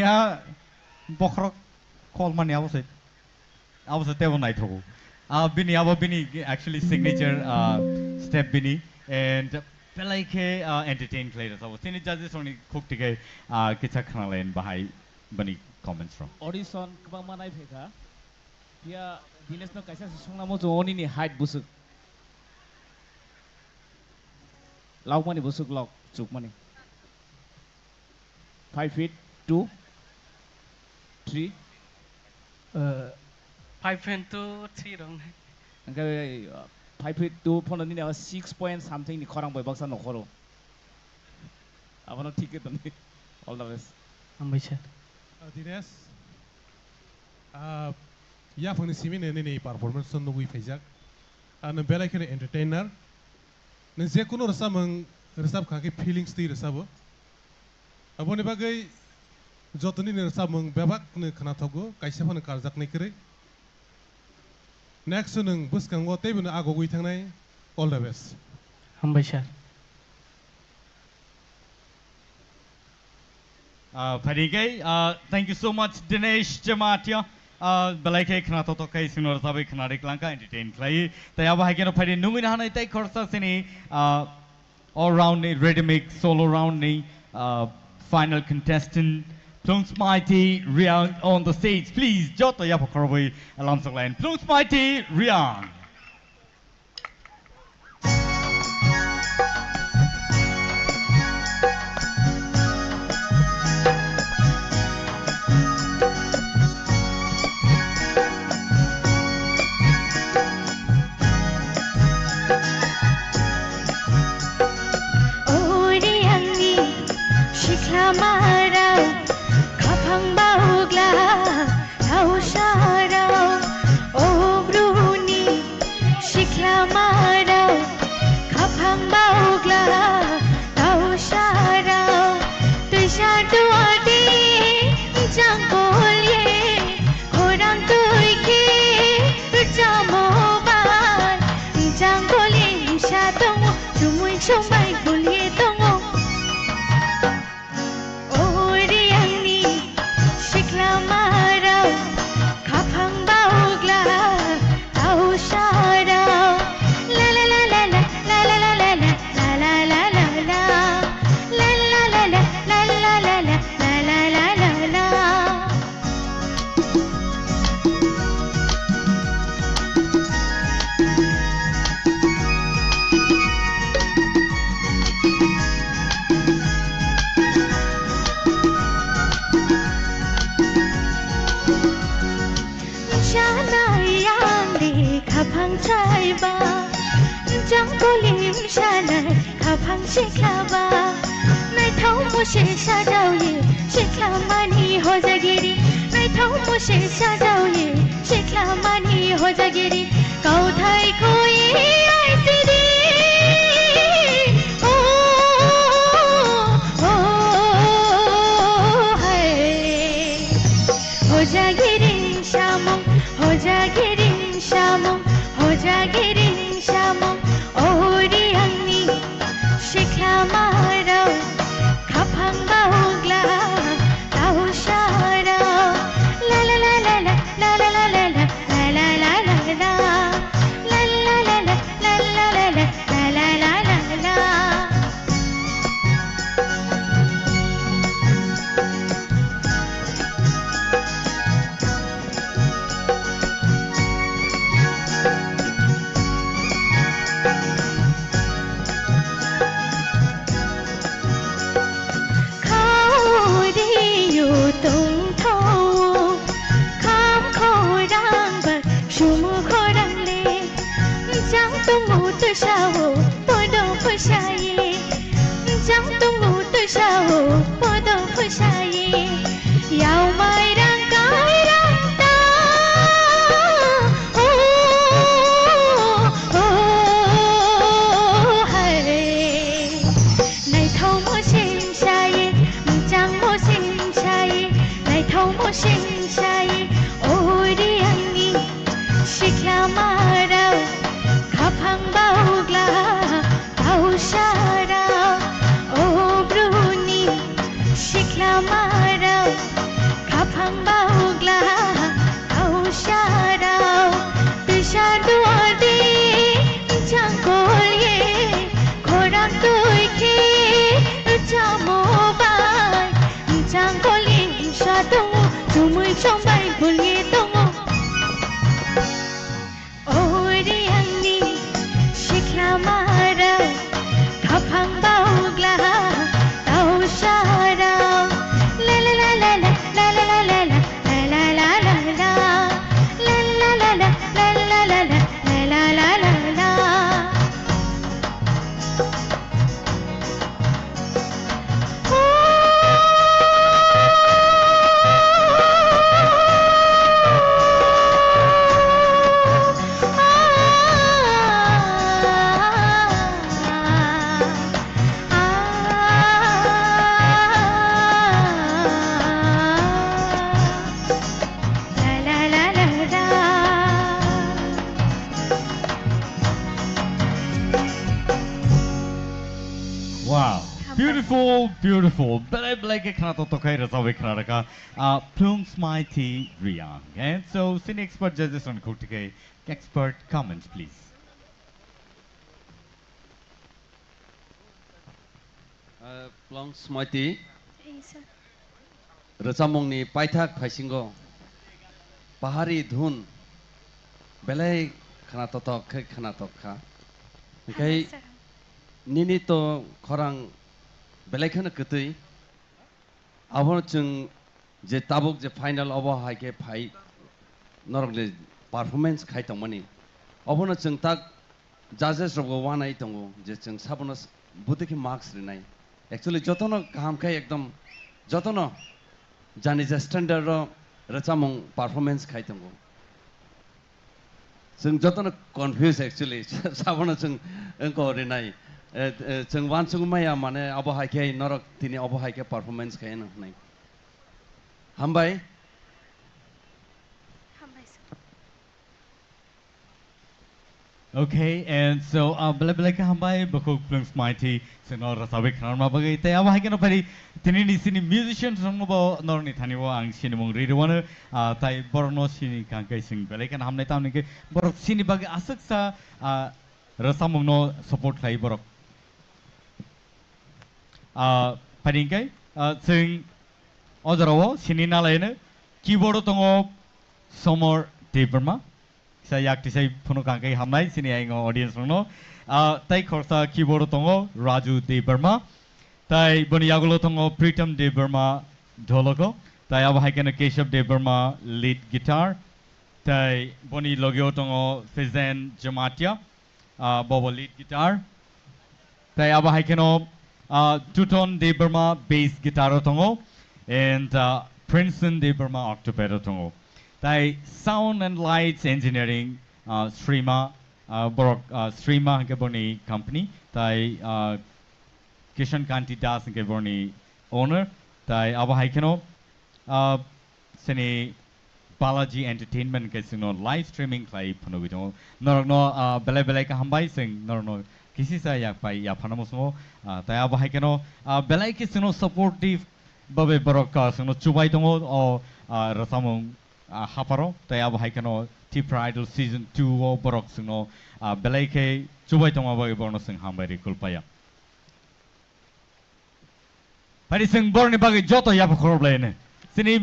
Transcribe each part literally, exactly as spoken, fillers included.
Ya, bokhorok kolmani abo se, abo se tebo naithogo. Ah, bini abo bini actually signature, ah, step bini, and belai khe, ah, entertain khlai rwsabo. Chini judges rokni khuk tikhe, ah, kisa khnalayan bahai bani comments rok. Audition kwbangma naiphai kha. Phiya Dinesh no kaisa se swngnamo chwng oni ni height bwswk. Lokmani bwswk lok chukmani. Five feet two, three. Uh, five feet two, three rong. Hwnkhe, uh, five feet two phano nini abo six point something ni khorang bai baksa nokhoro. Abono thik khe tongdi. All the best. Hambai sir. Uh, Dinesh, uh, yaphangni simi nini performance no nugwi phaijak. Ah, nwng belai kheno entertainer. Nwng je kunu rwchapmung rwchap kha khe feelings twi rwchabo. Aboni bagwi jotoni ni rwchapmung bebak no khwnathokgo, kaisa phano karjaknai kwrwi. Next nwng bwskango teibo no agogwi thangnai. All the best. Hambai sir. Ah, phaidi khe, ah, thank you so much, Dinesh Jamatia. Ah, belai khe khwnathokthok khe chwngno rwchabwi khwnarwi kwlangkha, entertain khlai. Tai abo hai kheno phaidi nungwi nahanai tai khoroksa sini, ah, all round ni, rhythmic solo round ni, ah, final contestant, Plungsmaiti Riang on the stage. Please, joto yapha khorobwi lamsok line. Plungsmaiti Riang. Ori angni sikhlamarao, khaphang baogla, Thausarao, o bruni sikhlamarao, khaphang baogla thausarao, twisa duati jangkol ye, khorang twi khe rwchamo bai, jangkol ye msa tongo, chumui chumbai gul ye tongo. Ori angni sikhlamarao, khaphang baogla thausarao. La la la la la. Chanai yang de khaphang chaiba, jang kolim chanai khaphang sikhlaba. Naithok mose sajao ye sikhlama ni hojagiri, naithok mose sajao ye sikhlama ni hojagiri. Kauthai khoi aisidi. O, o, o, hai. Hojagiri samung, hojagiri samung, hojagiri samung. Ori angni sikhlamarao, khaphang baogla thausarao. La la la la la. Khao rio tongthao, kham khorang ba sumo khorang le. Jang tongo twsao podo phusaye, jang tongo twsao podo phusaye. Yao mai rang kai rang ta, o, o, hai. Naithok mo sim sai, mwchang mo sim sai, naithok mo sim sai, o ri angni sikhlamarao, khaphang baogla thausarao, o bruni sikhlamarao, Cha tongo, chumui chombai bulngi tongo. O re angni sikhlamarao, khaphang baugla tausarao. La la la la la, la la la la la, la la la la la, la la la la, la la la la la, la la la la la. Wow, beautiful, beautiful. Belai belai khe khna tok tok khai rwchapwi khna rwkha. Ah, Plungsmaiti Riang. And so, sini expert judges on khukti khai expert comments, please. Ah, Plungsmaiti. Ei, sir. Rwchapmungni paithak phaisingo pahari dhun belai khna totok khe khna tok kha. Hinkhe nini to khorang belai kheno kwtwi. Abono chwng je tabuk je final obo hai khe phai norokni performance khai tongmani. Obono chwng tak judges rokbo uanai tongo je chwng sabono s-, bwtwi khe marks rinai. Actually, jotono kaham khai ekdom jotono jani je standard o rwchapmung performance khai tongo. Chwng jotono confuse actually. Sabono chwng wngko rinai. Eh, eh, chwng uansugwi maya mane abo hai khe norok tini obo hai khe performance khai hwnwi. Hambai. Hambai, sir. Okay, and so, uh, belai belai khe hambai, bukhuk Plungsmaiti, chwngno rwchapwi khna rwna bagwi. Tei abo hai kheno phari, tini ni sini musicians rokno bo norokni thani o ang sinimung ri rwano, ah, tai borokno sini kha hwnkhe chwng belai kheno hamnai, tamni hwnkhe borok sini bagwi aswksa, ah, rwchapmungno support khlai borok. Ah, phari hwnkhe, ah, chwng o jorao sini nalaino keyboard o tongo Somor Debbarma. Kisa yak tisai phunuk ang khe hamnai chini ayang audience rokno. Ah, tai khoroksa keyboard o tongo Raju Debbarma. Tai boni yagulo tongo Pritam Debbarma dholoko. Tai abo hai kheno Keshav Debbarma lead guitar. Tai boni logio tongo Fizen Jamatia, ah, bobo lead guitar. Tai abo hai kheno, ah, Tuton Debbarma bass guitar o tongo, and, ah, Princeton Debbarma octopad o tongo. Tai sound and lights engineering, ah, Srima, ah, borok, ah, Srima hwnkhe boni company. Tai, ah, Kishan Kanti Das hwnkhe boni owner. Tai abo hai kheno, ah, sini Balaji Entertainment khe chwngno live streaming khlai phunugwi tongo. Norokno, ah, belai belai khe hambai, chwng norokno kisisa yak pai yaphano muchungo. Ah, tai abo hai kheno, ah, belai khe chwngno supportive babe borok, ah, chwngno chubai tongo o, ah, rwchapmung, ah, hapharo. Tai abo hai kheno Tipra Idol season two o borok chwngno, ah, belai khe chubai tongma bagwi borokno chwng hambai rwi khulpaya. Phari chwng borokni bagwi joto yapha khorok laino. Chini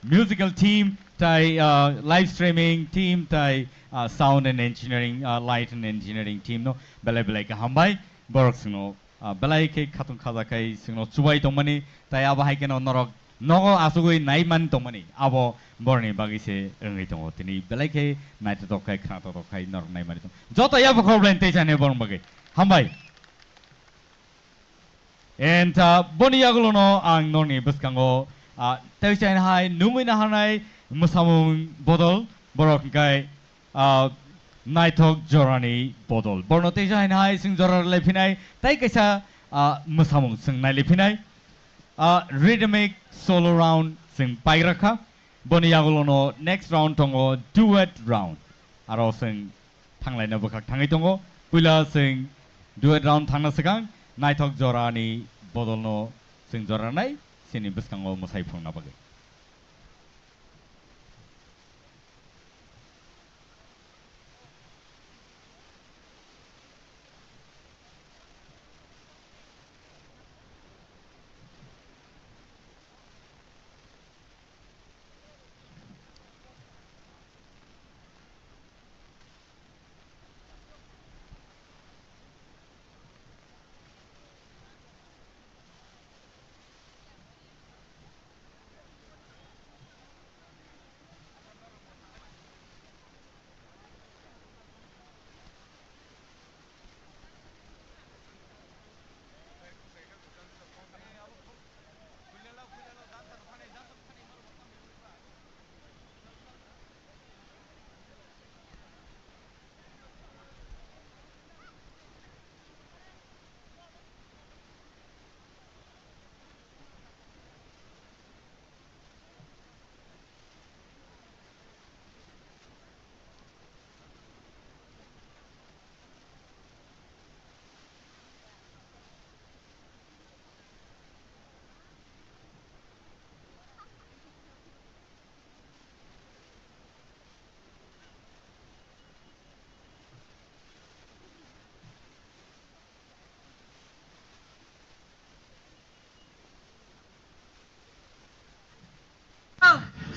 musical team, tai, ah, live streaming team, tai, ah, sound and engineering, ah, light and engineering team no belai belai khe hambai. Borok chwngno, ah, belai khe khatung khaja khai chwngno chubai tongmani, tai abo hai kheno norok nogo achugwi naimani tongmani, abo borokni bagwi se wngwi tongo. Tini belai khe naithotok khai, khna totok khai norok naimani tongo. Joto yapha khorok laino tei chani borokni bagwi. Hambai. And, ah, boni yagulono ang norni bwskango, ah, tei chaina hai nungwi naharnai mwsamung bodol, borok hwnkhe, ah, naithok jorani bodol. Borno tei chaina hai chwng jora rwlai phinai, tei kaisa, ah, mwsamung chwng nailai phinai. Ah, rhythmic solo round chwng paigra kha. Boni yagulono next round tongo duet round. Aro chwng thanglaina bwkhak thangwi tongo. Puila chwng duet round thangna swkang naithok jorani bodolno chwng jora rwnai chini bwskango mwsai phunukna bagwi.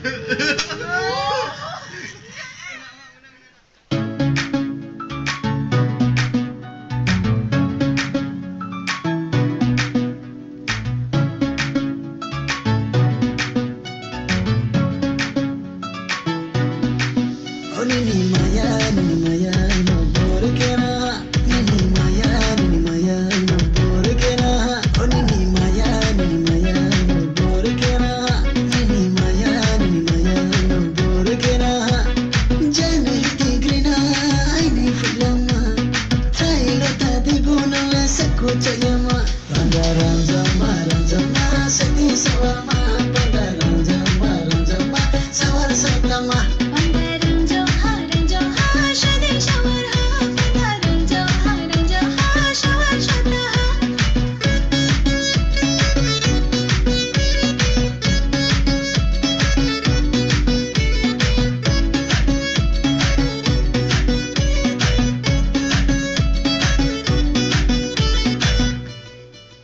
O nini maya, nini maya, no bor kena. Nini maya, nini maya, no bor kena. O nini maya, nini maya, no bor kena. Nini maya, nini maya, no bor kena. Jani tigrina, aini filama. Thailo tadi bono le sakko chayama.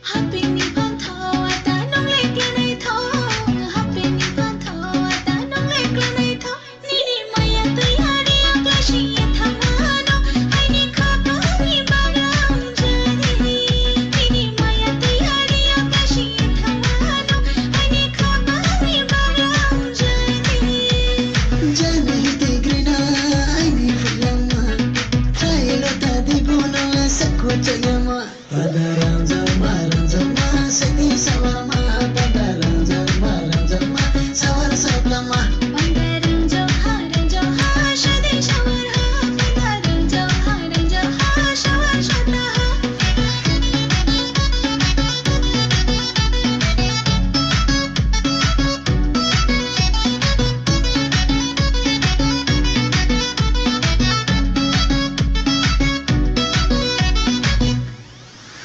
Hapini phan tho, ata nong le klanai tho. Hapini phan tho, ata nong le klanai tho. Nini maya twi ari akla si ye thangma no. Aini khapang ni bagra unjani. Nini maya twi ari akla si ye thangma no. Aini khapang ni bagra unjani. Jani tigrina aini filama. Thailo tadi bono le sakko chayama.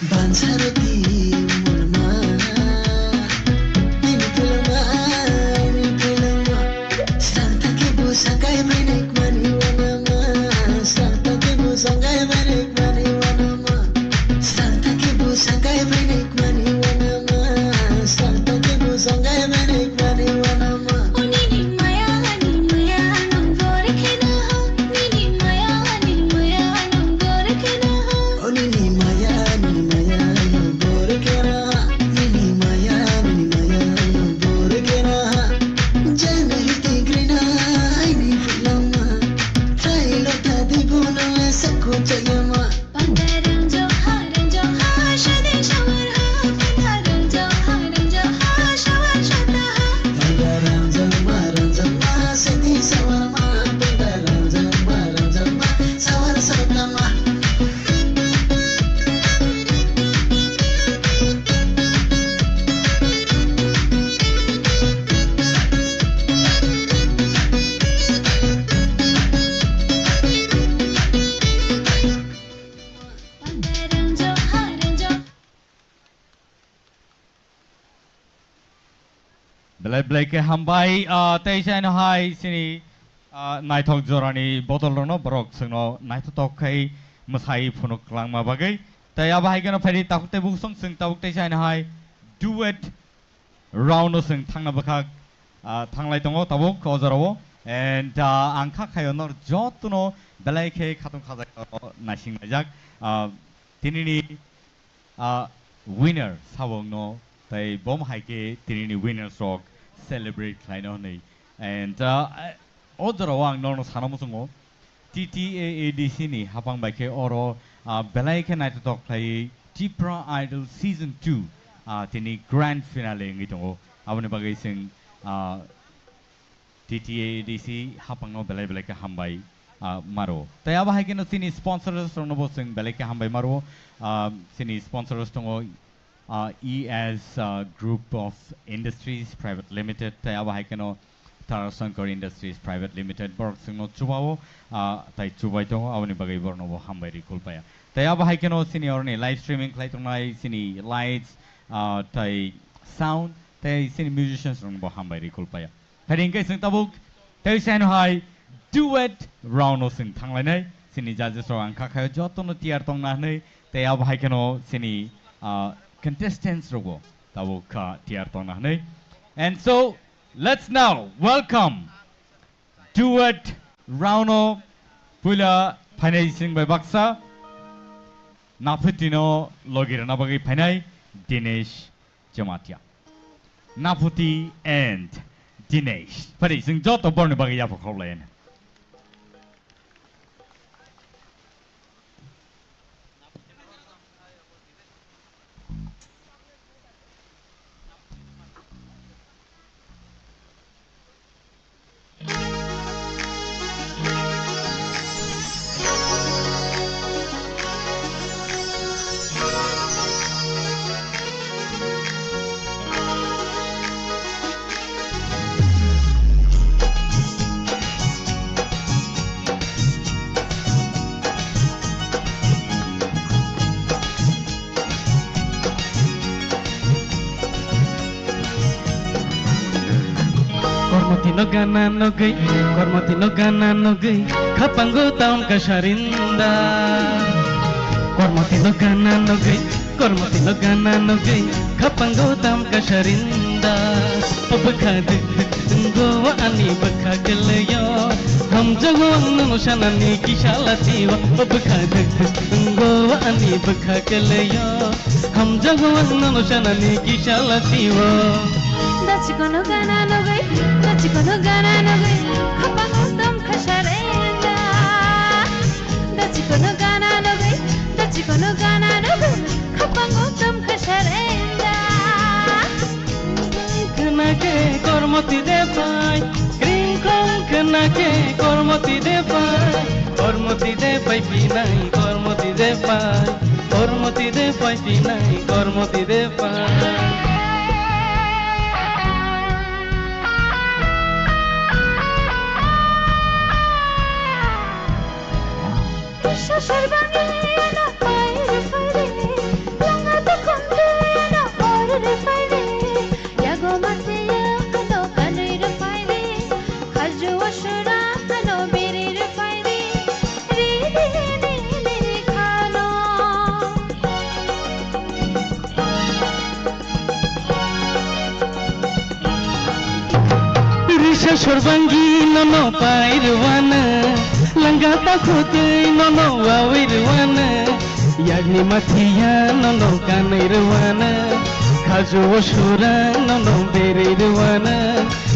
Bansaroti mulma, nini tulungma, nini tulungma. Santa ke bu sangkai bai naik mani wanama, santa ke bu sangkai bai naik mani wanama, santa ke bu sangkai bai naik mani wanama, santa ke bu sangkai bai naik mani wanama. Oni ni maya, ni maya, nong bor khena ha. Nini maya, nini maya, nong bor khena ha. O nini maya, nini maya, nong bor khena ha. Nini maya, nini maya, nong bor khena ha. Jani tigrina, aini filama. Thailo tadi bono le sakko chayama. Belai belai khe hambai, ah, tei saino hai chini, ah, naithok jorani bodol rokno borok chwngno naithotok khai mwsai phunuk kwlangma bagwi. Tei abo hai kheno phaidi tabuk tei bukhuksong chwng tabuk tei saino hai duet round o chwng thangna bwkhak, ah, thanglai tongo tabuk o jorao. And, ah, ang kha khaio nor jotono belai khe khatung khajak naising laijak. Ah, tinini ah, winner sabo wngno, tei bom hai khe tinini winners rok celebrate khlaino hwnwi. And, ah, o jorao ang norno sana muchungo, T T A A D C ni hapang bai khe oro, ah, belai khe naithotok khlaiwi Tipra Idol Season two, ah, tini grand finale wngwi tongo. Aboni bagwi chwng, ah, T T A D C hapangno belai belai khe hambai, ah, maro. Tei abo hai kheno chini sponsors rokno bo chwng belai khe hambai maro. Ah, chini sponsors tongo, ah, E S, ah, Group of Industries Private Limited, tei abo hai kheno Tara Shankar Industries Private Limited, borok chwngno chubao, ah, tei chubai tongo, aboni bagwi borokno bo hambai rwi kulpaya. Tei abo hai kheno chini oroni live streaming khlai tongnai chini lights, ah, tei sound, tei chini musicians rokno bo hambai rwi kulpaya. Phaidi hwnkhe chwng tabuk tei saino hai duet round o chwng thanglainai. Chini judges rok ang kha khaio jotono tiyar tongna hwnwi, tei abo hai kheno chini, ah, contestants rokbo tabuk kha tiyar tongna hwnwi. And so, Let's now welcome duet round o puila phainai sing bai baksa Naphuti no logi rwna bagwi phainai Dinesh Jamatia. Naphuti and Dinesh. Phari sing joto borni bagwi yapha khawlai. Kormoti no gana nogwi, kormoti no gana nogwi, khapango tam kasarinda. Kormoti no gana nogwi, kormoti no gana nogwi, khapango tam kasarinda. O bwkha duk duk wngo ani bwkha kwlwio, hamjago ang nono sanani kisa latio. O bwkha duk duk wngo ani bwkha kwlwio, hamjago ang nono sanani kisa latio. Dachikono gana nogwi, dachikono gana nogwi, khapango tam khasarenda. Dachikono gana nogwi, dachikono gana nogwi, khapango tam khasarenda. Khwnakhe kormoti de pai, kringkhong khwnakhe kormoti de pai, kormoti de pai pinai, kormoti de pai, kormoti de pai pinai, kormoti de pai. Sasar bangwi ano pai rwphai de, langa takhum de ano or rwphai de, yago mate ya ano kanwi rwphai de, khaju asura ano biri rwphai de, ri de ni ni khano. Risa sorbangi nono pai rwana, langa takhutwi nono wawi rwana, yagni mathiya nono kanwi rwana, khaju o surang nono berwi rwana,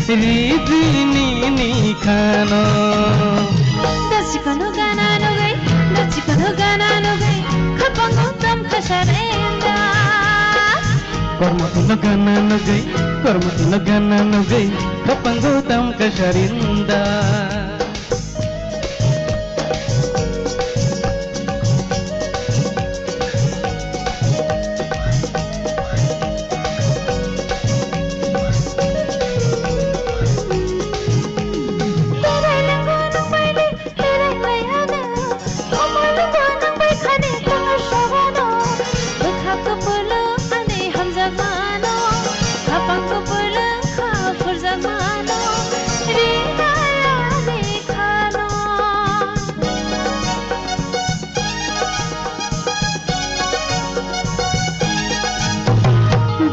ridini ni khano. Dachikono gana nogwi, dachikono gana nogwi, khapango tam khasarenda. Kormoti no gana nogwi, kormoti no gana nogwi, khapango tam kasarinda. Berai lango nang bai de, berai lai ano, omo lango nang bai khani kono sabano, bwkha kupulung ani hamjakmano, khapang kupulung kha phurjakmano, rinai ani khano.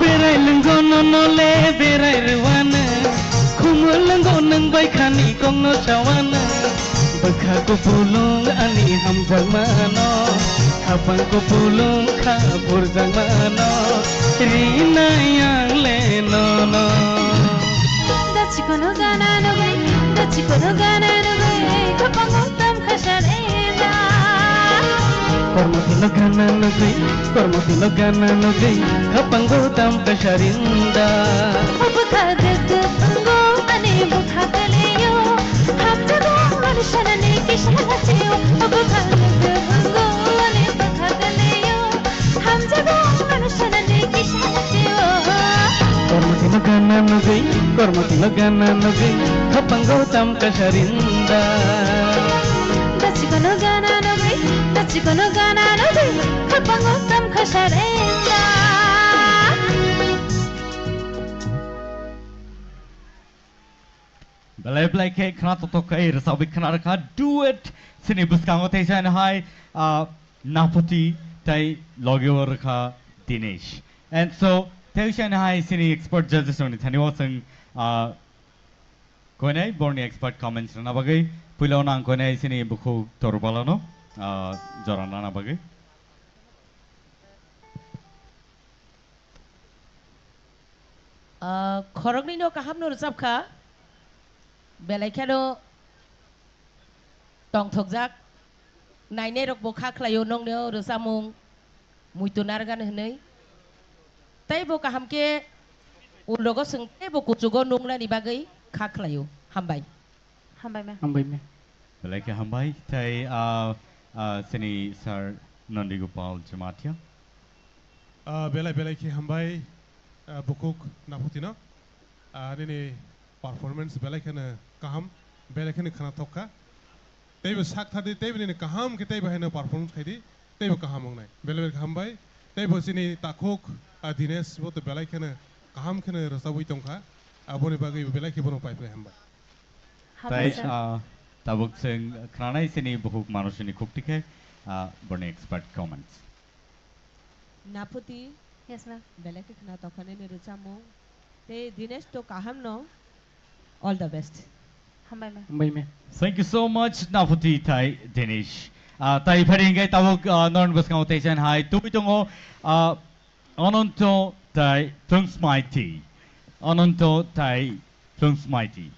Berai lwngo nono le berai rwano, khumul lwngo nwng bai khani kokno sawana. Bwkha kupulung ani hamjakmano, khapang kupulung kha phurjakmano, rinai ang le nono. Dachikono gana nogwi, dachikono gana nogwi, khapango tam khasarenda. Kormoti no gana nogwi, kormoti no gana nogwi, khapango tam kasarinda. O bwkha guk guk wngo ani bwkha kwlwio, hamjago ani sanani kisa latio. O bwkha guk guk wngo ani bwkha kwlwio, hamjago ano sanani kisa latio. Kormoti no gana nogwi, kormoti no gana nogwi, khapango tam kasarinda. Dachikono gana nogwi, dachikono gana nogwi, khapango tam khasarenda. Belai belai khe khna totok khe rwchapwi khna rwkha duet sini bwskango teisa hai, ah, Naphuti tei logi o rwkha Dinesh. And so teisa hai sini expert judges rokni thani o chwng, ah, Koinai borni expert comments rwna bagwi puila o nang koinai sini bukhuk Torbala no, ah, jora nana bagwi. Ah, khoroknwi no kaham no rwchap kha, belai kheno tongthokjak. Nainai rok bo kha khlaio nongno rwchapmung muitu narwgani hwnwi. Tei bo kaham khe ulrogo chwng tei bo kuchugo nungnani bagwi kha khlaio. Hambai. Hambai ma. Hambai ma. Belai khe hambai. Tei, ah, ah, sini Sir Nandi Gopal Jamatia. Ah, belai belai khe hambai, ah, bukhuk Naphutino. Ah, nini performance belai kheno kaham, belai kheno khwnathok kha. Teibo sak thadi, teibo nini kaham khe teibo haino performance khaidi, teibo kaham wngnai. Belai belai khe hambai. Teibo chini takhuk, ah, Dinesh bo to belai kheno kaham kheno rwchabwi tongkha. Aboni bagwi belai khe bono pai pai hambai. Hambai, tei, sir. Ah, tabuk chwng khwnanai chini bukhuk manusini khukti khe, ah, borni expert comments. Naphuti. Yes, ma'am. Belai khe khwnathok kha nini rwchapmung. Tei Dinesh to kaham no. All the best. Hambai ma. Hambai ma. Thank you so much, Naphuti tei Dinesh. Ah, tei phari hingkai tabuk, ah, norokni bwskango teisa hai tubui tongo, ah, Ananto tei Plungsmaiti. Ananto tei Plungsmaiti.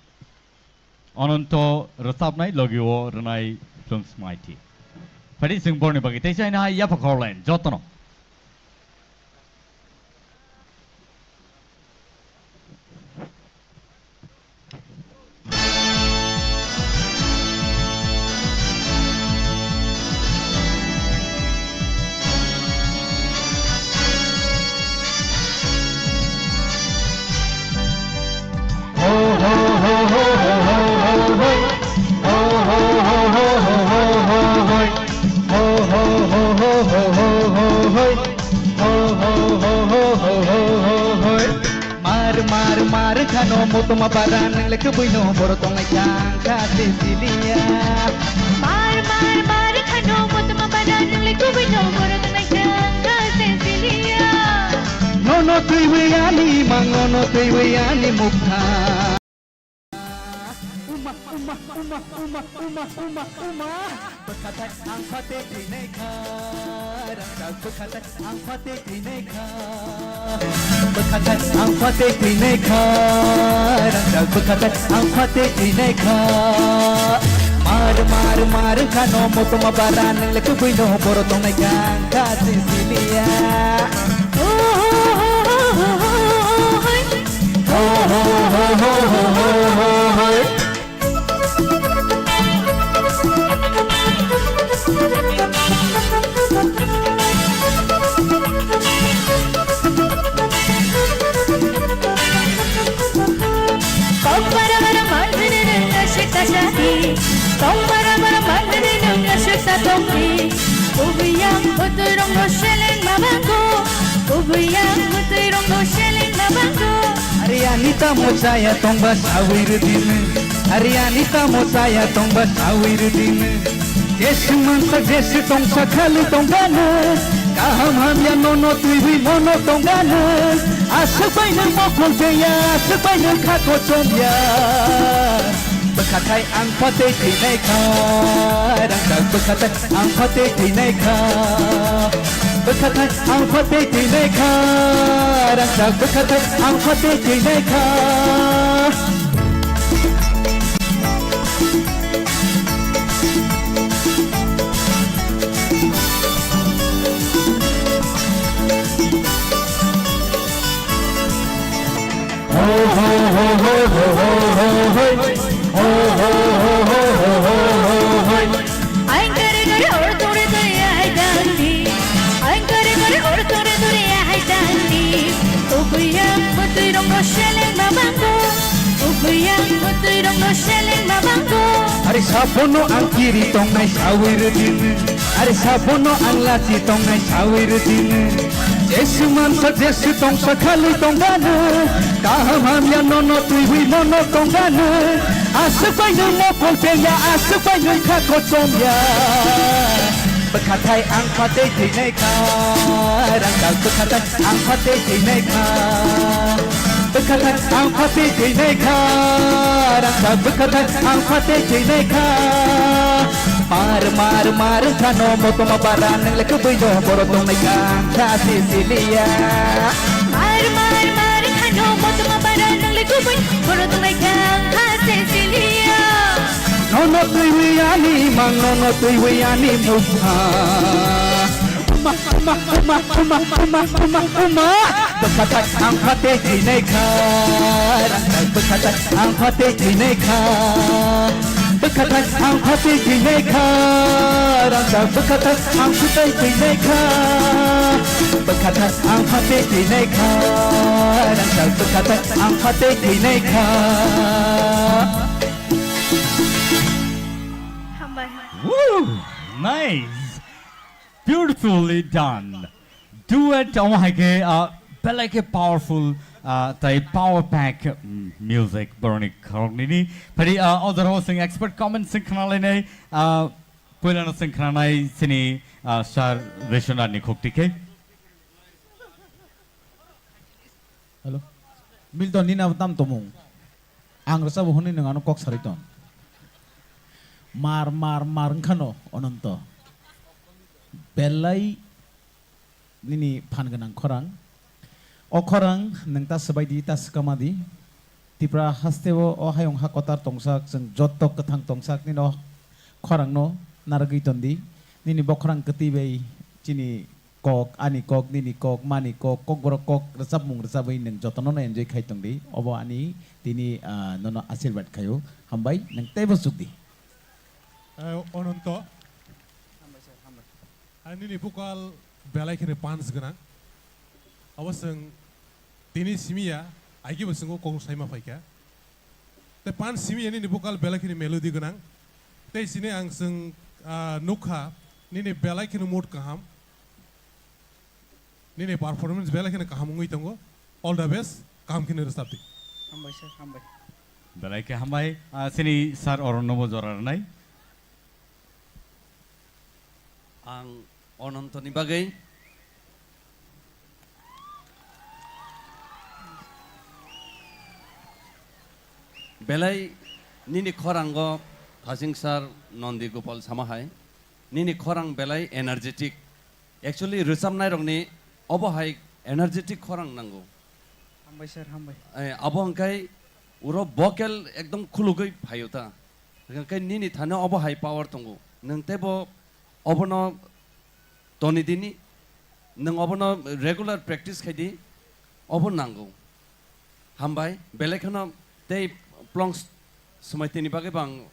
Ananto rwchapnai logi o rwnai Plungsmaiti. Phari chwng borni bagwi teisa hai yapha khorlain jotono. Mar, mar, mar khano motoma bara nang le kubui no boro tongnai kha ang kha se siliya. Mar, mar, mar khano motoma bara nang le kubui no boro tongnai kha ang kha se siliya. Nono twiwi ani mang, nono twiwi ani mukha. Uma, uma, uma. Bwkhathai ang phatwi thwinai kha, rangchak bwkhathai ang phatwi thwinai kha. Bwkhathai ang phatwi thwinai kha, rangchak bwkhathai ang phatwi thwinai kha. Mar, mar, mar khano motoma bara nang le kubui no boro tongnai kha ang kha se siliya. Kok bara bara manjini nung asik ta sadi. Kok bara bara manjini nung asik ta tongdi. Kubui yang bwtwi rok no seleng ma bango. Kubui yang bwtwi rok no seleng ma bango. Are ani tamo chaya tongba sawi rwdinwi. Are ani tamo chaya tongba sawi rwdinwi. Jesu mansa jesu tongsa khali tongganwi. Kaham hamya nono twiwi mono tongganwi. Aswk bai nwng mokol twiya, aswk bai nwng kha kochomya. Bwkhathai ang phatwi thwinai kha, rangchak bwkhathai ang phatwi thwinai kha. Bwkhathai ang phatwi thwinai kha, rangchak bwkhathai ang phatwi thwinai kha. Aing kare kare or tore tore ai dandi. Aing kare kare or tore tore ai dandi. Kubui yang bwtwi rok no seleng ma bango. Kubui yang bwtwi rok no seleng ma bango. Are sabono ang kiri tongnai sawi rwdinwi. Are sabono ang lachi tongnai sawi rwdinwi. Jesu mansa jesu tongsa khali tongganwi. Kaham hamya nono twiwi mono tongganwi. Aswk bai nwng mokol twiya, aswk bai nwng kha kochomya. Bwkhathai ang phatwi thwinai kha, rangchak bwkhathai ang phatwi thwinai kha. Bwkhathai ang phatwi thwinai kha, Bwkha thak ang phatwi thwinai kha. Mar, mar, mar wngkha no motoma bara, nwng le kwbwi no borok tongnai kha, ang kha Cecilia. Mar, mar, mar wngkha no motoma bara, nwng le kwbwi borok tongnai kha, ang kha Cecilia. Nono twiwi ani mang, nono twiwi ani mukha. Uma, uma, uma. Bwkha thak ang phatwi thwinai kha. Rangchak bwkha thak ang phatwi thwinai kha. Bwkha thak ang phatwi thwinai kha. Rangchak bwkha thak ang phatwi thwinai kha. Bwkha thak ang phatwi thwinai kha. Rangchak bwkha thak ang phatwi thwinai kha. Hambai. Woo! Nice! Beautifully done. Duet omo hai khe, ah, belai khe powerful, ah, tai power pack, mm, music borokni khoroknwini. Phari, ah, o jorao chwng expert comments chwng khna lainai, ah, puilano chwng khnanai chini, ah, Sir Vishwanath ni khukti khe. Hello. Milton, nini abo tam tomung. Ang rwchabo hwnwi nwng ano kok sarwi ton. Mar, mar, mar wngkhano, Ononto. Belai nini phan gwnang khorang. O khorang nwng ta swbai di, ta swkama di. Tipra hasteo o hayung ha kotor tongsak, chwng jotto kwthang tongsak nini o khorangno narwgwi ton di. Nini bokhorang kwtwi bai chini kok, ani kok, nini kok, mani kok, kokborok kok, rwchapmung rwchabwi nwng jotono no enjoy khai tong di. Obo ani tini, ah, nono asirwad khaio. Hambai, nwng teibo chuk di. Eh, Ononto. Hambai sir, hambai. Ani nini vocal belai kheno punch gwnang. Obo chwng tini simi ya, aigebo chwng o kok saima phaikha. Tei punch simi ya nini vocal belai kheno melody gwnang. Tei chini ang chwng, ah, nukha, nini belai kheno mood kaham. Nini performance belai kheno kaham wngwi tongo. All the best, kaham kheno rwchap di. Hambai sir, hambai. Belai khe hambai, ah, chini sir Oronno bo jora rwnai. Ang Onontoni bagwi belai nini khorango Thasing sir Nondi Gopal sama hai, nini khorang belai energetic. Actually, rwchapnairokni obo hai energetic khorang nango. Hambai sir, hambai. Eh, abo hwnkhe uro vocal ekdom khulugwi phaio ta. Hwnkhe nini thani obo hai power tongo. Nwng teibo obono toni dini, nwng obono regular practice khai di, obo nango. Hambai, belai kheno tei plongs swmai tini bagwi bo ang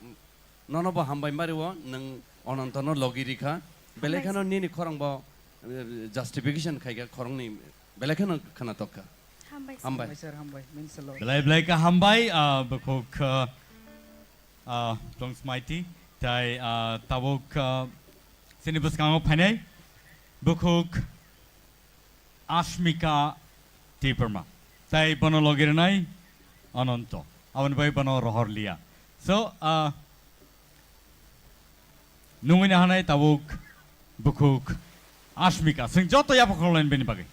nono bo hambai mario, nwng Onontono logi rikha. Belai kheno nini khorang bo, eh, justification khaikha khorangni, belai kheno khna tokkha. Hambai sir. Hambai. Hambai sir, hambai. Means a lot. Belai belai khe hambai, ah, bukhuk, ah, ah, Tong Smaiti, tai, ah, tabuk, ah, chini bwskango phainai bukhuk Ashmika Debbarma, tai bono logi rwnai Ananto, aboni bai bono rohor liya. So, ah, nungwi nahanai tabuk bukhuk Ashmika, chwng joto yapha khoroknai bini bagwi.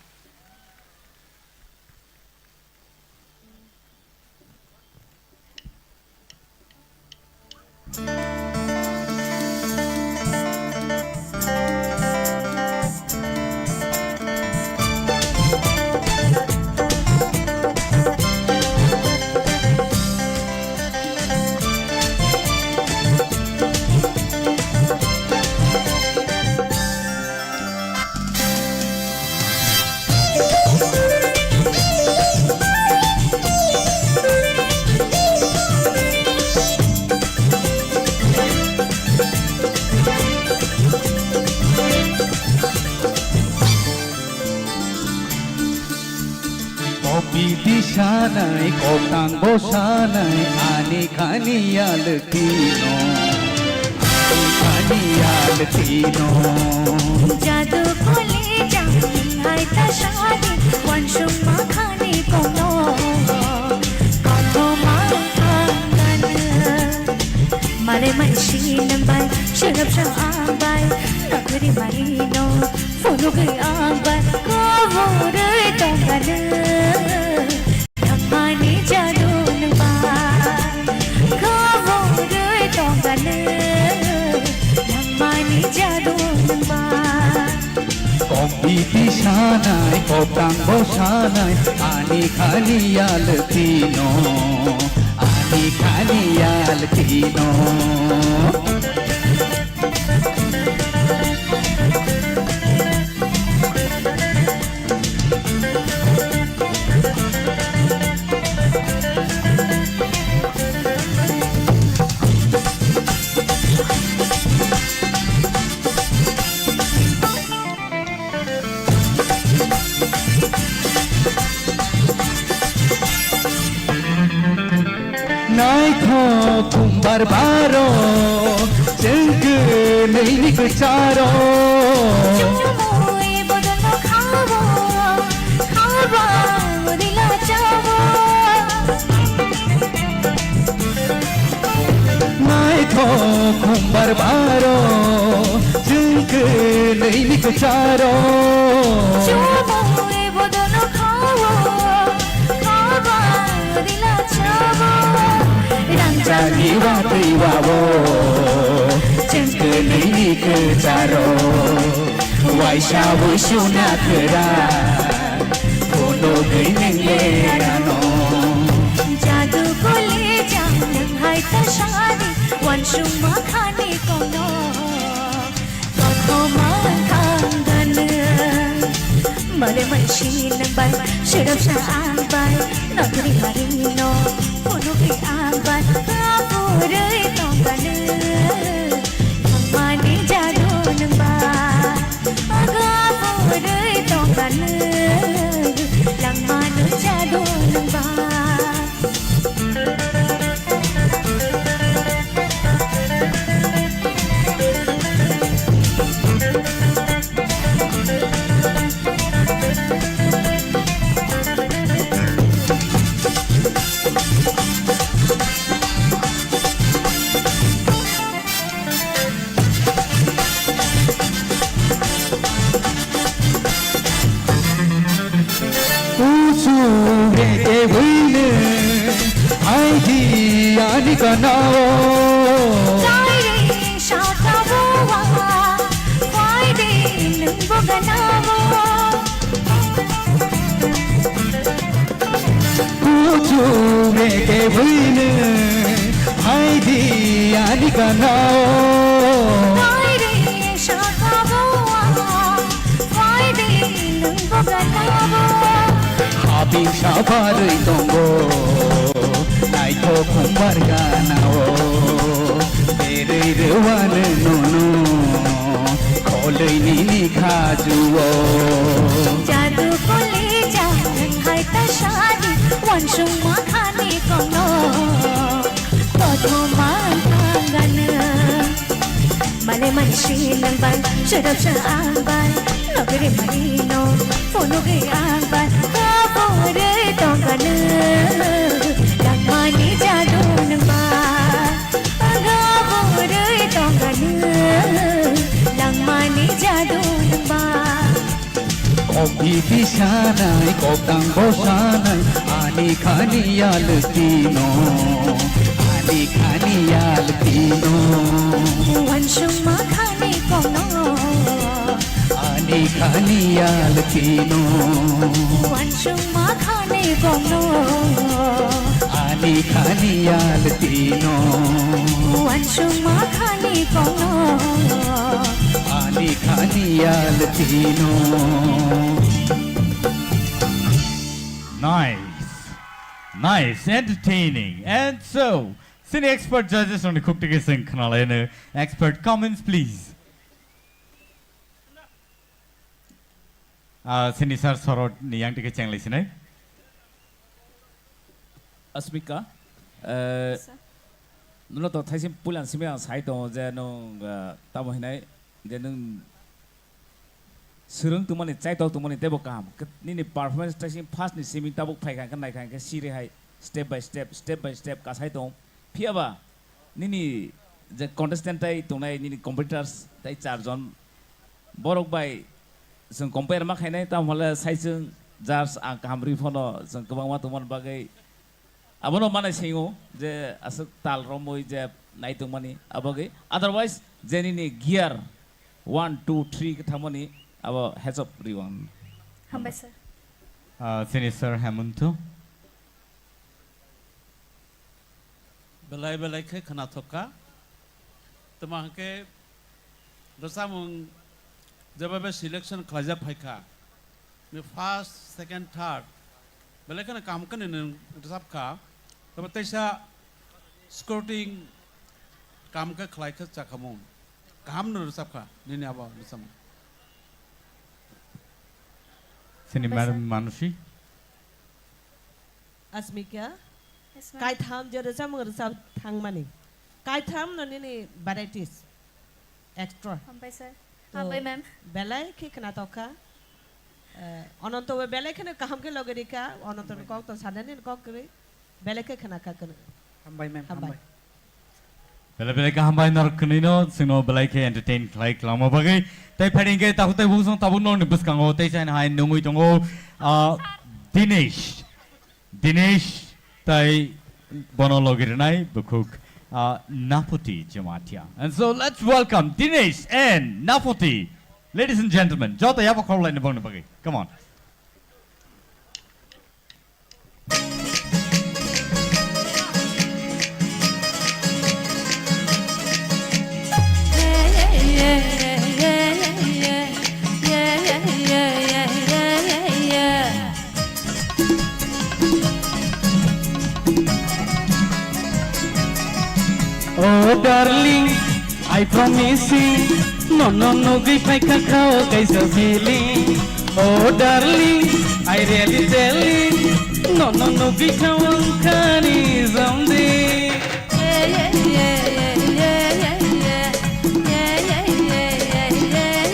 Kopi di sanai, kotang bo sanai, ani khani ya lwkhi no, ani khani ya lwkhi no. Jadu kholi jang hai ta shadi, wan shung ma khani kono, kono ma khangana. Mare mansin bai, shirap shang bai, nakri marino, funu gaya bai, kavure tongana. Thangmani jadu nung bai, Tisanai, koptang bosanai, ani khani yaltino, ani khani yaltino. Naithok kumbar baro chwng kwnwi ni kwcharo. Chumui bodolno khawo, khawa udila chawo. Naithok kumbar baro chwng kwnwi ni kwcharo. Chumui bodolno khawo, khawa udila chawo. Rangchakni watwi wawo chwng kwnwi ni kwcharo. Waisa wisuna khwra phunugwi nwng lerano. Jadu kole jang nwng hai ta sadi, wansukma khani kono. Kothoma thangganw, mare mansi nwng bai, sirapsa ang bai, nokri mari no, phunugwi ang bai, kapurwi tongganw. Thangmani jadu nwng bai. Aga purwi tongganw, langmano jadu nwng ba. Kuchuk reke buino hai di ani kanao. Kairing saka bowa, kairing nwng bo ganao. Kuchuk reke buino hai di ani kanao. Kairing saka bowa, kairing nwng bo ganao. Habing sabarwi tongo naithok khumbar ganao. Berwi rwano nono kholwi nini khajuo. Jadu kole jang nwng hai ta sadi, wansukma khani kono. Kothoma thangganw, male mansi nwng bai, sirapsa ang bai, nokri mari no, phunugwi ang bai, kapurwi tongganw. Langmani jadu nwng bai. Aga purwi tongganw, langmani jadu nwng ba. Kok bibi sanai, kok tang bo sanai, ani khani yaltino, ani khani yaltino. Wansukma khani kono. Ani khani yaltino. Wansukma khani kono. Ani khani yaltino. Wansukma khani kono. Ani khani yaltino. Nice. Nice. Entertaining. And so, sini expert judges rokni khuk tiki sing khnalaino. Expert comments, please. Ah, sini sir sorot ni yang tike chenglai sinai. Asmika, eh, Sir. Nono to thaising puilan simi ang sai tongo je nwng, eh, tamo hinai je nwng swrwng tongmani, chaitok tongmani teibo kaham. Khe nini performance thaising first ni simi tabuk phai kha khe nai kha khe siri hai step by step, step by step kasai tong. Phiya ba nini je contestant tai tongnai nini competitors tai char jon borok bai chwng compare ma khainai, tamo hwnle sai chwng judge ang kaham rwi phano chwng kwbangma tongmani bagwi abono manai singo je aswk tal romwi je nai tongmani abagwi. Otherwise je nini gear one, two, three khe thangmani abo hejab riwang. Hambai sir. Ah, sini Sir Hemanto. Belai belai khe khwnathok kha. Tamo hwnkhe rwchapmung jeba be selection khlaijak phai kha. Ni first, second, third belai kheno kaham khe nini rwchap kha. Tamo teisa scouting kaham khe khlai khe chakhamung. Kaham no rwchap kha nini abo rwchapmung. Sini Madam Manushi. Asmika, yes, ma'am. Kaitham je rwchapmung rwchap thangmani. Kaitham no nini varieties extra. Hambai sir. To hambai ma'am. Belai khe khwnathok kha. Eh, Ananto bo belai kheno kaham khe logi rikha. Ananto ni kok to sanani kok kwrwi. Belai khe khwna kha kwrwi. Hambai ma'am, hambai. Hambai. Belai belai khe hambai norok kwnwi no chwngno belai khe entertain khlai kwlangma bagwi. Tai phaidi hwnkhe takhuk tai bungsong tabuk norokni bwskango tei chaina hai nungwi tongo, ah, Dinesh. Dinesh tai bono logi rwnai bukhuk, ah, Napoti Jamatia. And so let's welcome Dinesh and Napoti. Ladies and gentlemen, joto yabo khoroknai bongni bagwi. Come on. Oh darling, I promising, nono nugwi phaikha khao kaisa feeling. Oh darling, I really telling, nono nugwi khao wngkhani someday.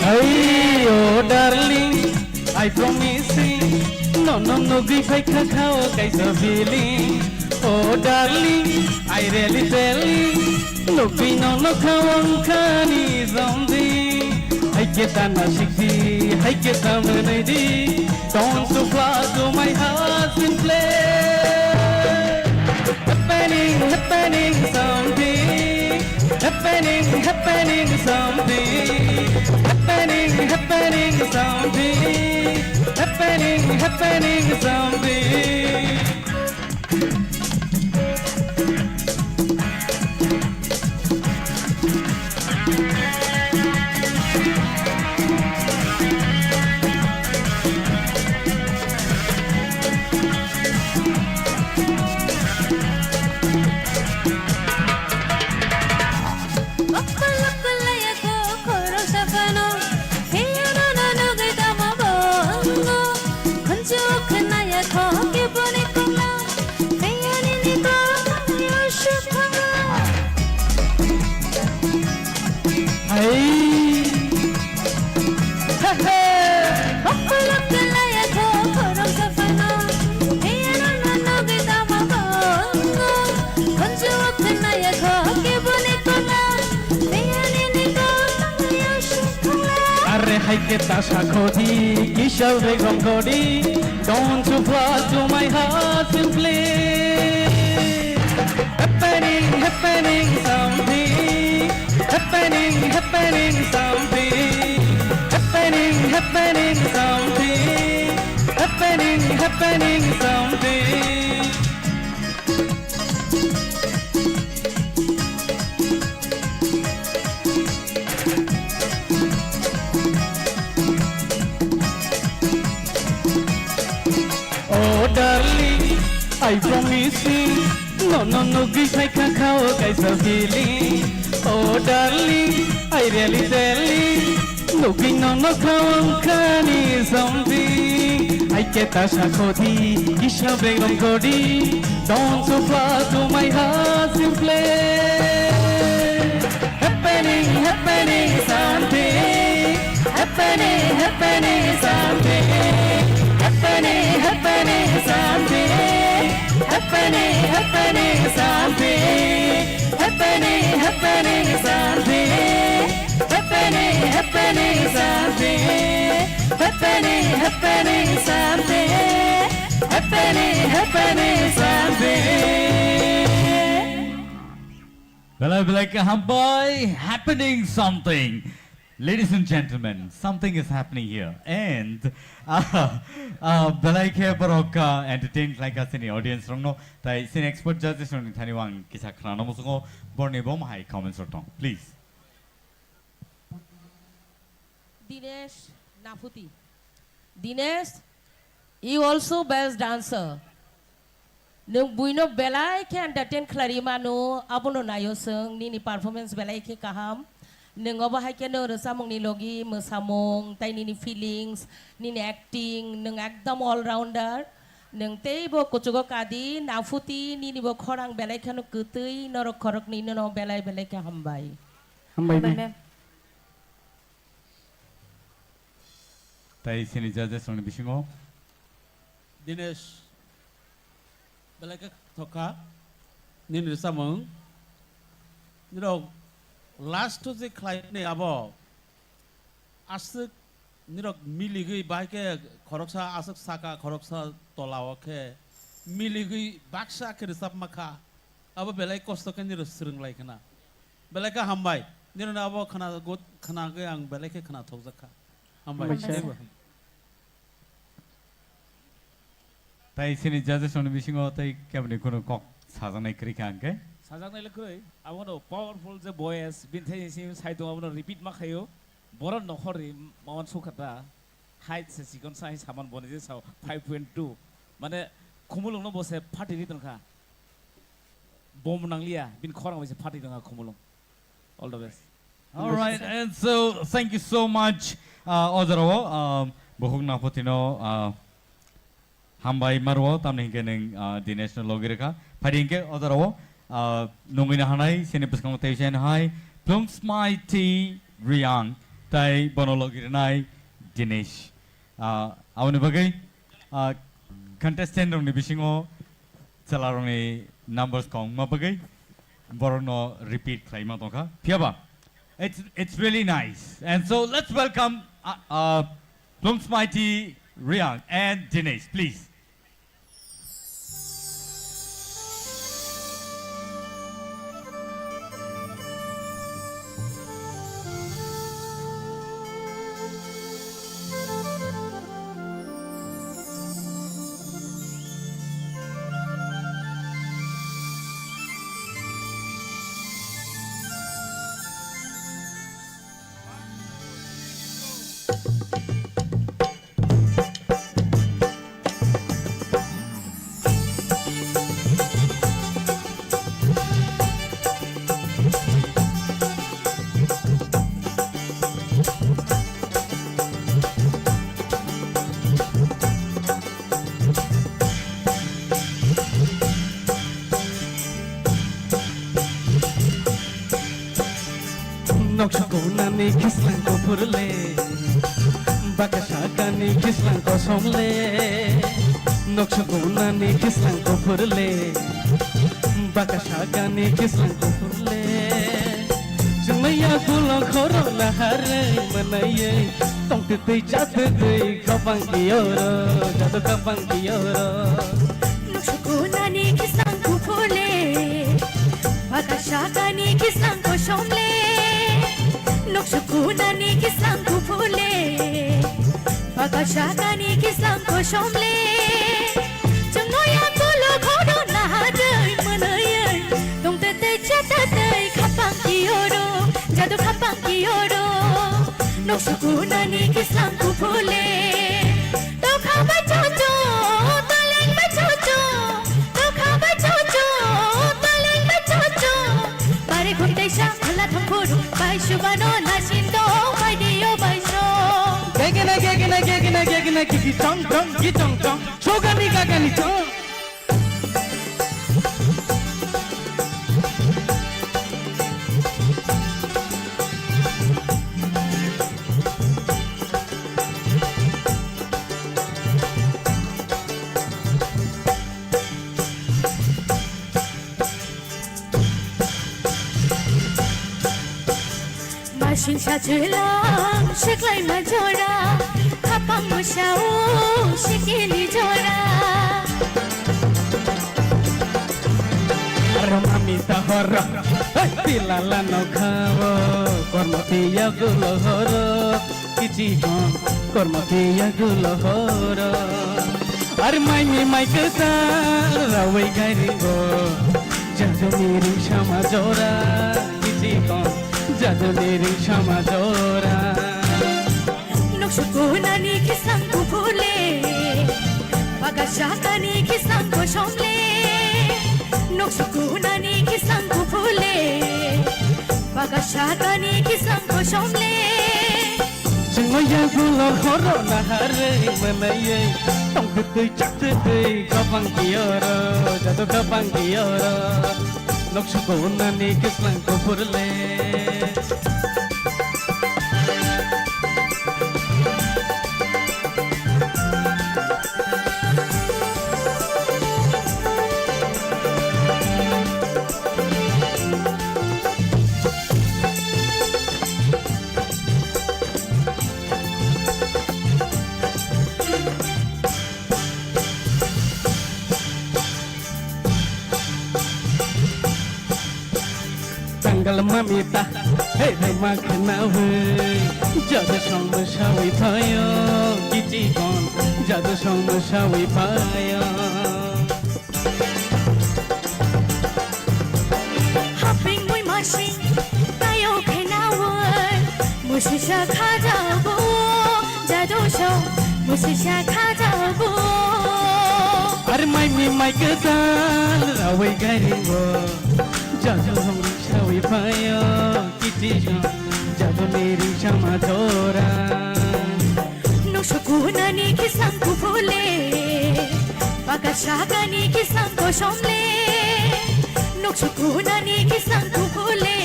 Hey, oh darling, I promising, nono nugwi phaikha khao kaisa feeling. Oh darling, I really telling, nugwi nono khao wngkhani someday. Haikhe ta nasikdi, haikhe ta mwnwidi, don't you fly to my heart simply. Happening, happening something. Happening, happening something. Happening, happening something. Happening, happening something. Hai. He, he. Are hai khe ta sakhodi, kisa beg rongkhodi, don't you fly to my heart simply. Happening, happening something. Happening, happening something. Happening, happening something. Happening, happening something. Oh darling, I promise you, nono nugwi phaikha khao kaisa feeling. Oh darling, I really telling, nugwi nono khao wngkhani something. Hai khe ta sakhodi, kisa beg rongkhodi, don't you fly to my heart simply. Happening, happening something. Happening, happening something. Happening, happening something. Happening, happening something. Happening, happening something. Happening, happening something. Happening, happening something. Happening, happening something. Belai belai khe hambai, happening something. Ladies and gentlemen, something is happening here. And uh, uh, belai khe borok uh, entertain khlai kha chini audience rokno. Tai chini expert judges rokni thani ang kisa khnana muchungo, borni bo mahai comments rok tong. Please. Dinesh Nafuti. Dinesh, you also best dancer. Nwng buino belai khe entertain khlai mano, abono naio chwng, nini performance belai khe kaham. Nwng obo hai khe nwng rwchapmungni logi mwsamung, tai nini feelings, nini acting, nwng ekdom all rounder. Nwng teibo kuchugo kadi, Nafuti, nini bo khorang belai kheno kwtwi, norok khoroknwi nono belai belai khe hambai. Hambai, ma'am. Tai chini judges rokni bisingo. Dinesh, belai khe thokha nini rwchapmung. Nirok last o je khlaimani abo aswk nirok miligwi bai khe khoroksa aswk saka khoroksa tola o khe miligwi baksa khe rwchapma kha. Abo belai kosto khe nirok swrwng lai khna. Belai khe hambai. Nirokno abo khna gut-, khnagwi ang belai khe khna thokjak kha. Hambai. Hambai, sir. Tai chini judges rokni bisingo tai keboni kunu kok sajaknai kwrwi kha hwnkhe? Sajaknai le kwrwi, abono powerful je voice, bini thani simi sai tongo, abono repeat ma khaio. Borok nokhor ri mawan sukha ta, height se chikon sa, hai saman boni je sao five point two. Mane khumulwng no bo se phatiri tongkha. Bom nangliya, bini khorang bai se phatiri tongkha khumulwng. All the best. All right, and so thank you so much, uh, Ojaro, um, Bohuk Napotino, uh, hambai maro, tamni hinkhe neng, uh, Dinesh no logi rekha. Phadi hinkhe Ojaro, uh, nungwi na hanai, sini bwskango tei sen hai, Plungsmai T Riang, tai bono logi renai Dinesh. Uh, aboni bagwi, uh, contestant rokni bisingo chwla rokni numbers kong ma bagwi borokno repeat khlaima tongkha. Phiyaba, it's, it's really nice. And so let's welcome, uh, uh, Plungsmai T Riang and Dinesh, please. Noksa konani kislang kuphur le, baka sakani kislang kosom le. Noksa konani kislang kuphur le, baka sakani kislang kuphur le. Chwngmaya gulo khoro naharwi mwnaiwi, tongtwtwi chatwtwi khapang kiyoro, jado khapang kiyoro. Noksa konani kislang kuphur le, baka sakani kislang kosom le. Noksa konani kislang kuphur le, baka sakani kislang kosom le. Chwngmaya gulo khoro naharwi mwnaiwi, tongtwtwi chatwtwi khapang kiyoro, jado khapang kiyoro. Noksa konani kislang kuphur le. Tokha bai chocho, toleng bai chocho, tokha bai chocho, toleng bai chocho. Bare khum teisa, khola thangphuru, bai subano nasin dong, bai dio bai so. Gegena, gegena, gegena, gegena, gigi chong chong, gi chong chong, sogani gagani chong. Masing sa chwlang siklai ma jora, khapang mo sao sikili jora. Roma Mita horo, hey, tilala no khao, kormo tiya gulo horo, kichi kon, kormo tiya gulo horo. Ar mai mi mai kesa, rawai gai ringo, jadu ni ring sama jora, kichi kon, jadu ni ring sama jora. Noksukunani khisang kuphurle, bakasakani khisang kosomle. Noksukunani khisang kuphurle, bakasakani khisang kosomle. Chwngno yagulo horo naharwi mwnaiwi, tongtwtwi chaktwtwi gabang kiyoro, jadu gabang kiyoro. Noksukunani khisang kuphurle. Tangal mamita, hey, hey, ma khanawi. Jadu song ma sawi phayo, kichi kon, jadu song ma sawi phayo. Haping mui masing, tayo khenawai, musisa khajabo, jadu song, musisa khajabo. Ar mai mi mai kedal, rawai garingo, jadu song sawi phayo, kichi song, jadu ni ring sama thora. Noksukunani khisang kuphurle, bakasakani khisang kosomle. Noksukunani khisang kuphurle,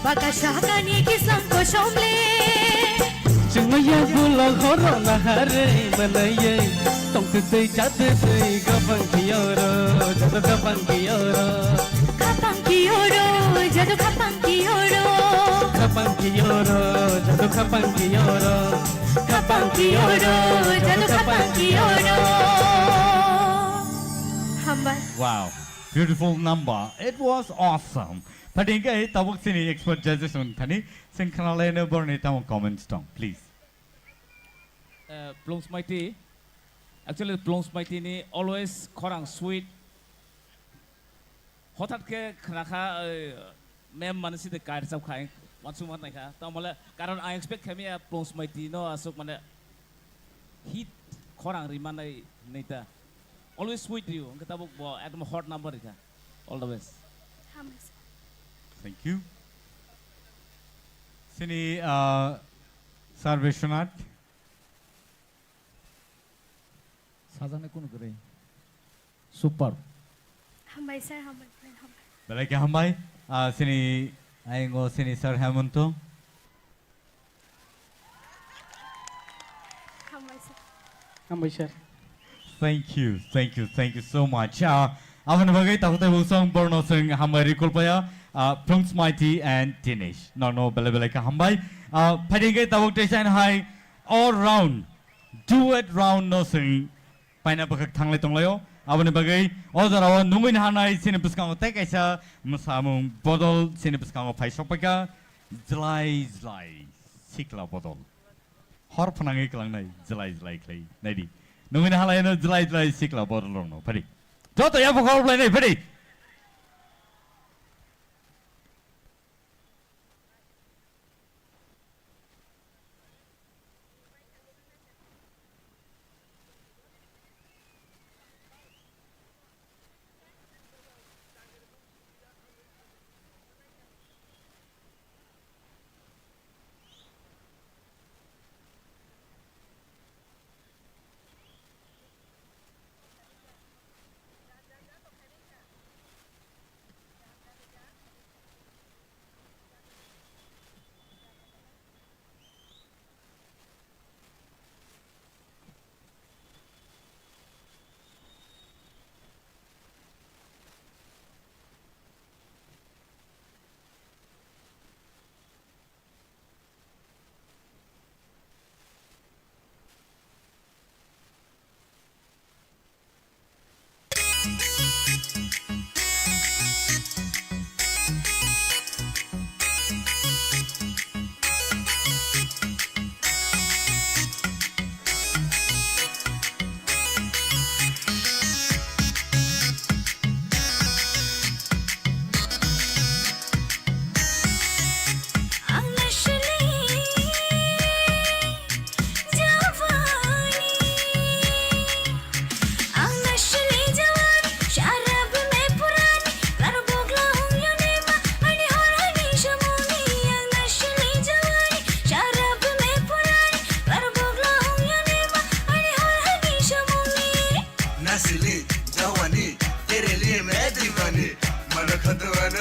bakasakani khisang kosomle. Chwngno yagulo horo naharwi mwnaiwi, tongtwtwi chatwtwi gabang kiyoro, jadu gabang kiyoro. Khapang kiyoro, jadu khapang kiyoro. Khapang kiyoro, jadu khapang kiyoro. Khapang kiyoro, jadu khapang kiyoro. Hambai. Wow, beautiful number. It was awesome. Phaidi hwnkhe tabuk chini expert judges wng thani, chwng khnalaino borni tamo comments tong, please. Eh, Plungsmaiti, actually Plungsmaiti ni always khorang sweet. Hothat khe khna kha, eh, mem mani side kair chap kha, wansuk ma nai kha. Tamo le, karon ang expect khaimya Plungsmaiti no aswk mane hit khorang ri manai nai ta. Always sweet rio, hwnkhe tabuk bo ekdom hot number ri kha. All the best. Hambai sir. Thank you. Chini, ah, Sir Biswanath. Sajaknai kunu kwrwi. Super. Hambai sir, hambai, hambai. Belai khe hambai. Ah, chini ayang o chini Sir Hemonto. Hambai sir. Hambai sir. Thank you, thank you, thank you so much. Ah, aboni bagwi takhuk tei buksong borno chwng hambai rwi kulpaya, ah, Plungsmaiti and Dinesh. Nokno belai belai khe hambai. Ah, phaidi hwnkhe tabuk tei sain hai all round, duet round no chwng paina bwkhak thanglai tonglaio. Aboni bagwi o jorao nungwi naharnai chini bwskango tei kaisa mwsamung bodol chini bwskango phai sokpaikha. Jlai jlai sikla bodol. Hor phnangwi klangnai jlai jlai khlai. Naidi. Nungwi naharlaino jlai jlai sikla bodol rokno. Phaidi. Joto yapha khorok lai nai phaidi.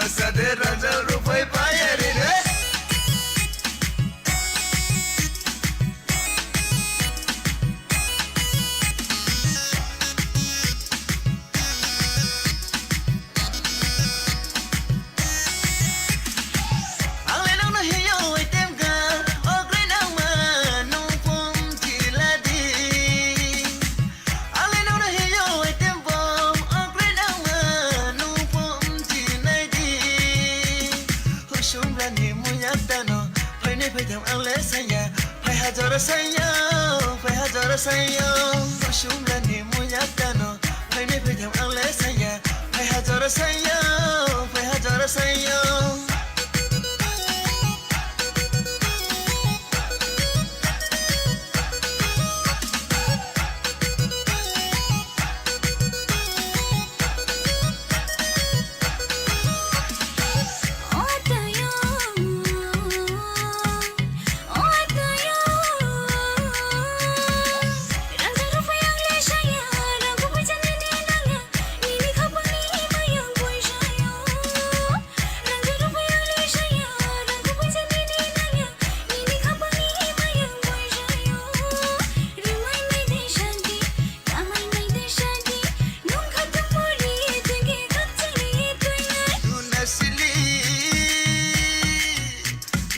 Sade rajal rupai payari re. Ang le nang no hiyo item ga, ogre nang ma nung pom chila di. Ang le nang no hiyo item bom, ogre nang ma nung pom chinai di. Husum rani muyak dano, phai nai phai thang ang le saya, phai hajar saya, phai hajar saya. Husum rani muyak dano, phai nai phai thang ang le saya, phai hajar saya, phai hajar saya.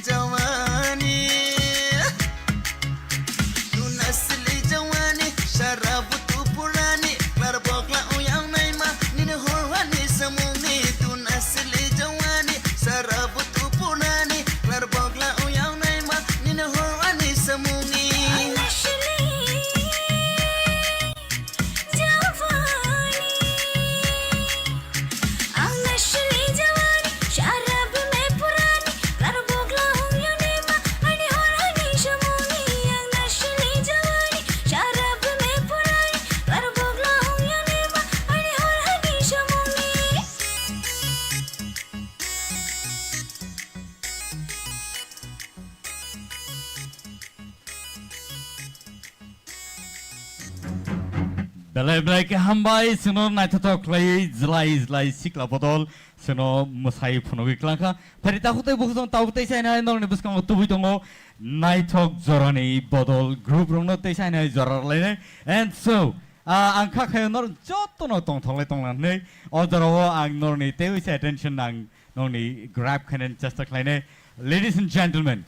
Jawani. Tun asli jawani, sara butu purani, klar bokla uyang naima, nini horwani samungni. Tun asli jawani, sara butu purani, klar bokla uyang naima, nini horwani samungni. Ang asli jawani, ang asli jawani, sharab mein purani, kar bokla hung yone ma, ani hor ani shamuni. Ang asli jawani, sharab mein purani, kar bokla hung yone ma, ani hor ani shamuni. Belai belai khe hambai, chwngno naithothok khlaiwi jlai jlai sikla bodol, chwngno mwsai phunugwi klangkha. Phari takhuk tei bukhuk chwng tabuk tei sainai norokni bwskango tubui tongo naithok jorani bodol group rokno tei sainai jora rwlainai. And so, ah, ang kha khayo norok jotono tongthoklai tonglang hwnwi o jorao ang norokni teiwi se attention ang norokni grab khainani chesta khlainai. Ladies and gentlemen,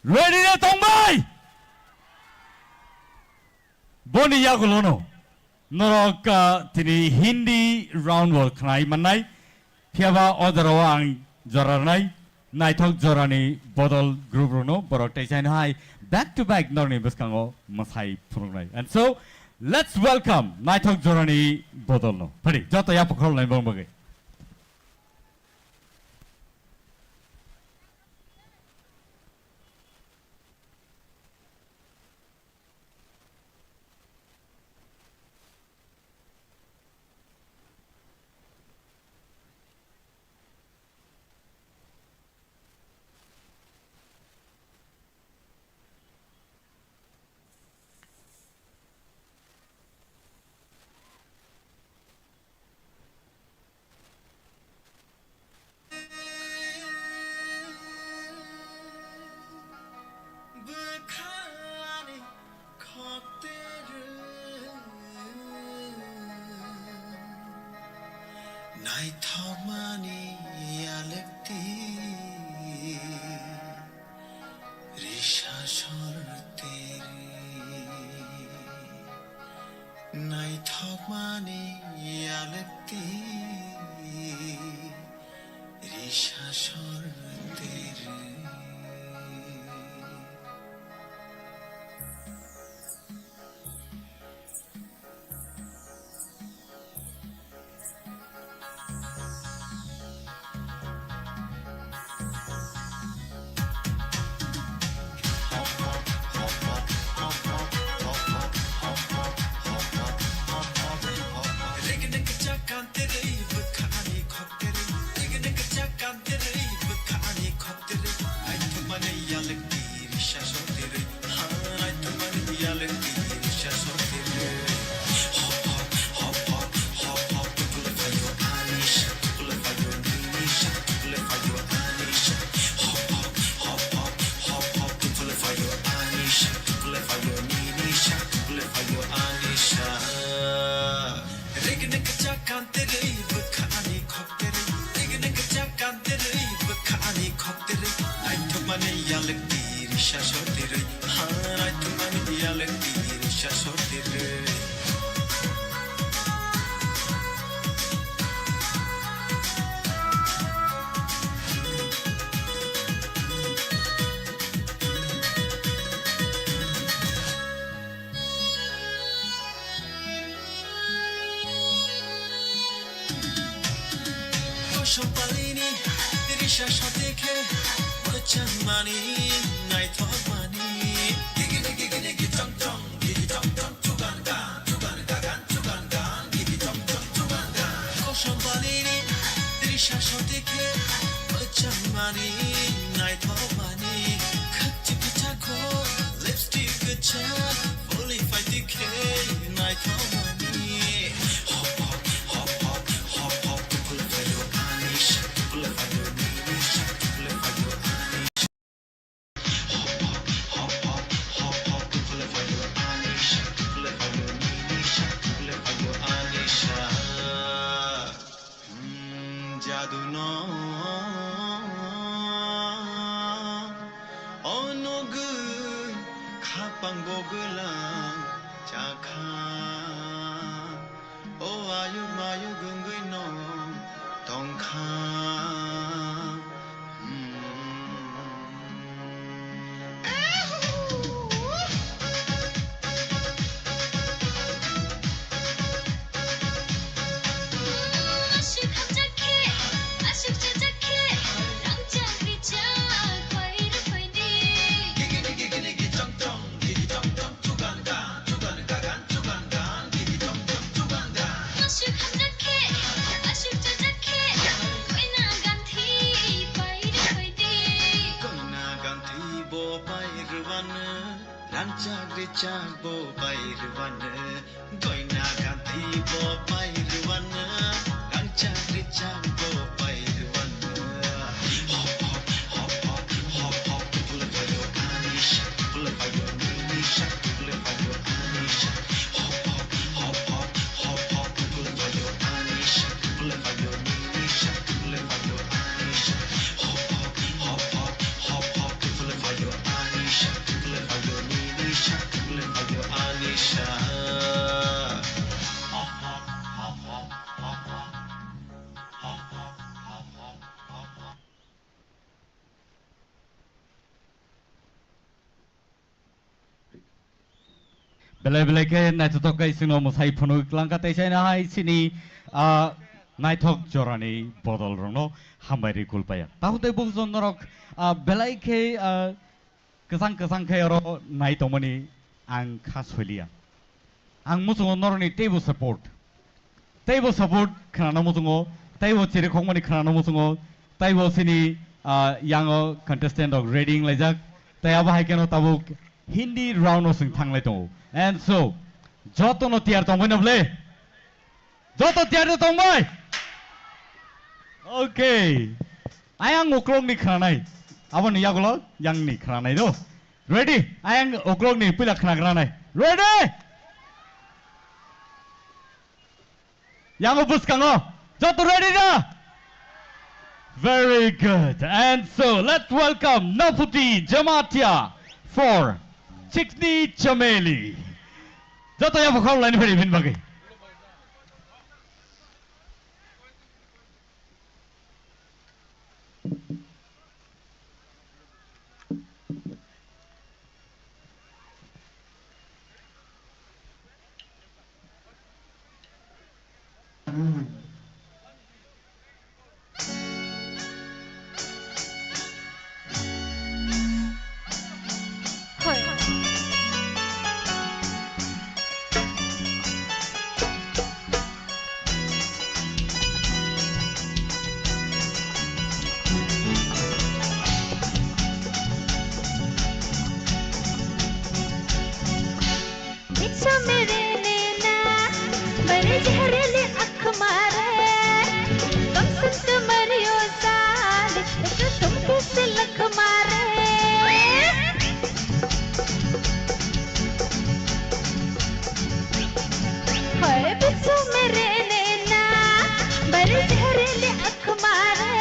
ready na tongbai? Boni yagulono norok, ah, tini Hindi round world khnai mannai. Phiyaba o jorao ang jora rwnai, naithok jorani bodol group rokno borok tei saino hai back to back norni bwskango mwsai phunuknai. And so, let's welcome naithok jorani bodolno. Phari, joto yapha khoroknai bong bagwi. Bwkhani khokterwi naithokmani alekti. Risa sor teri naithokmani alekti. Risa sor teri. Terei bwkha ani khok terei, naithokmani yalwk tiri sasor terei, ha, naithokmani yalwk tiri sasor terei. Kosom palini, risa sote khe, mwchangmani, naithokmani. Gigini, gigini, gitong tong, gitong tong, chugan gan, chugan ga gan, chugan gan, gitong tong, chugan gan. Kosom palini, risa sote khe, mwchangmani, naithokmani. Khakchik chakho, lipstick cha, fully fight khe, naithokmani. Hop, hop, hop, hop, hop, hop, tupul fayo ani sha, tupul fayo nini sha, tupul fayo ani sha. Hop, hop, hop, hop, hop, hop, tupul fayo ani sha, tupul fayo nini sha, tupul fayo ani sha. Hmm, jadu no onogwi khapang bogwlang chakha. O ayuk mayuk wngwi no tongkha. Hmm. Koina ganthi bo pai rwano, rangchak rwchak bo pai rwano. Koina ganthi bo pai rwano, rangchak rwchak bo pai rwano. Hop, hop, hop, hop, hop, hop, tupul fayo ani sha, tupul fayo nini sha, tupul fayo ani sha. Hop, hop, hop, hop, hop, hop, tupul fayo ani sha, tupul fayo nini sha, tupul fayo ani sha. Hop, hop, hop, hop, hop, hop, tupul fayo ani sha, tupul fayo nini sha, tupul fayo ani sha. Belai belai khe naithothok khe chwngno mwsai phunuk langkha tei chaina hai chini, ah, naithok jorani bodol rokno hambai rwi kulpaya. Tabuk tei bukhuk norok, ah, belai khe, ah, kwchang kwchang khe oro nai tongmani ang kha soiliya. Ang muchungo norokni teibo support. Teibo support khwnano muchungo, teibo chirikhokmani khwnano muchungo, teibo chini, ah, yango contestant rok ready wnglaijak, tei abo hai kheno tabuk Hindi round o chwng thanglai tongo. And so, jotono tiyar tongbai na bwle? Joto tiyar tongbai? Okay. Ayang uklokni khwnanai. Aboni yagulo yangni khwnanai do. Ready? Ayang uklokni puila khwnagrwnai. Ready? Yango bwskango. Joto ready da? Very good. And so let's welcome Naputi Jamatia for Chikni Chameli. Joto yabo khorok laini phai bini bagwi. Bichon mein rehne na, bade zehreli aankh mare, kam sun tumhari o saad, ek tumke tilak mare. Hoy bichon mein rehne na, bade zehreli aankh mare,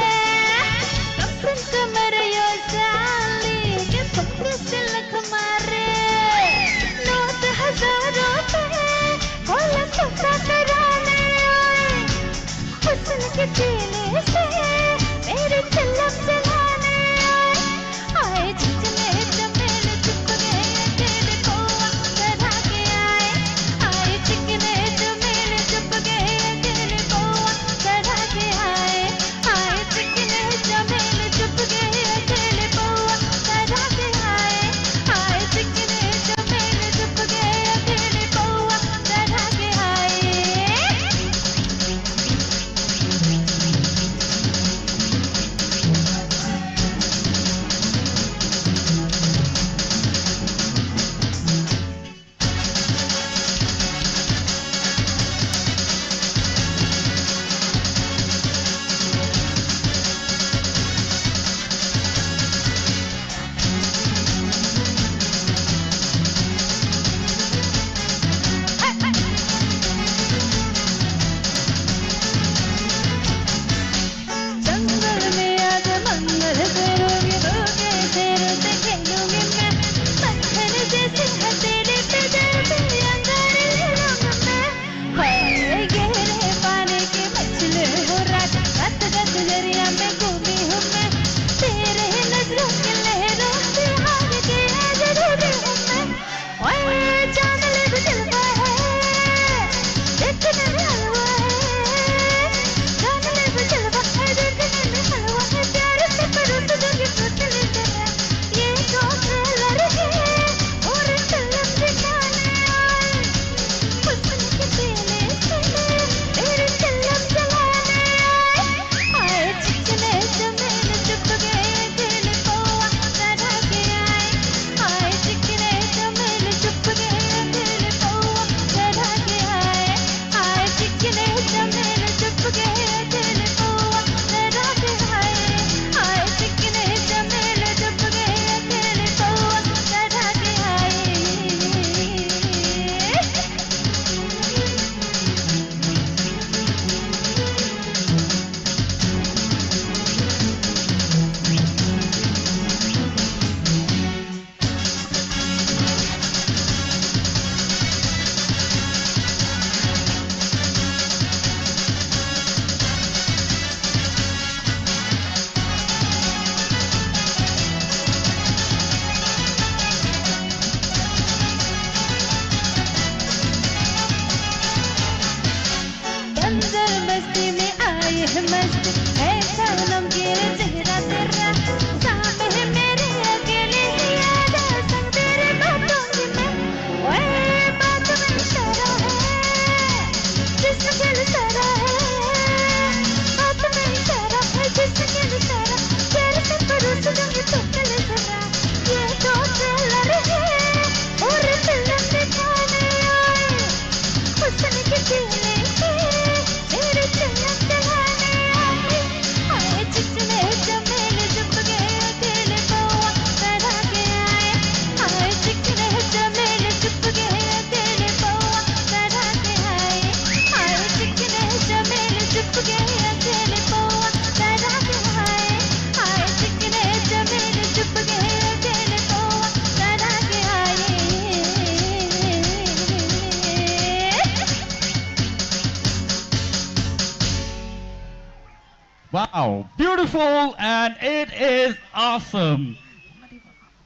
Beautiful and it is awesome.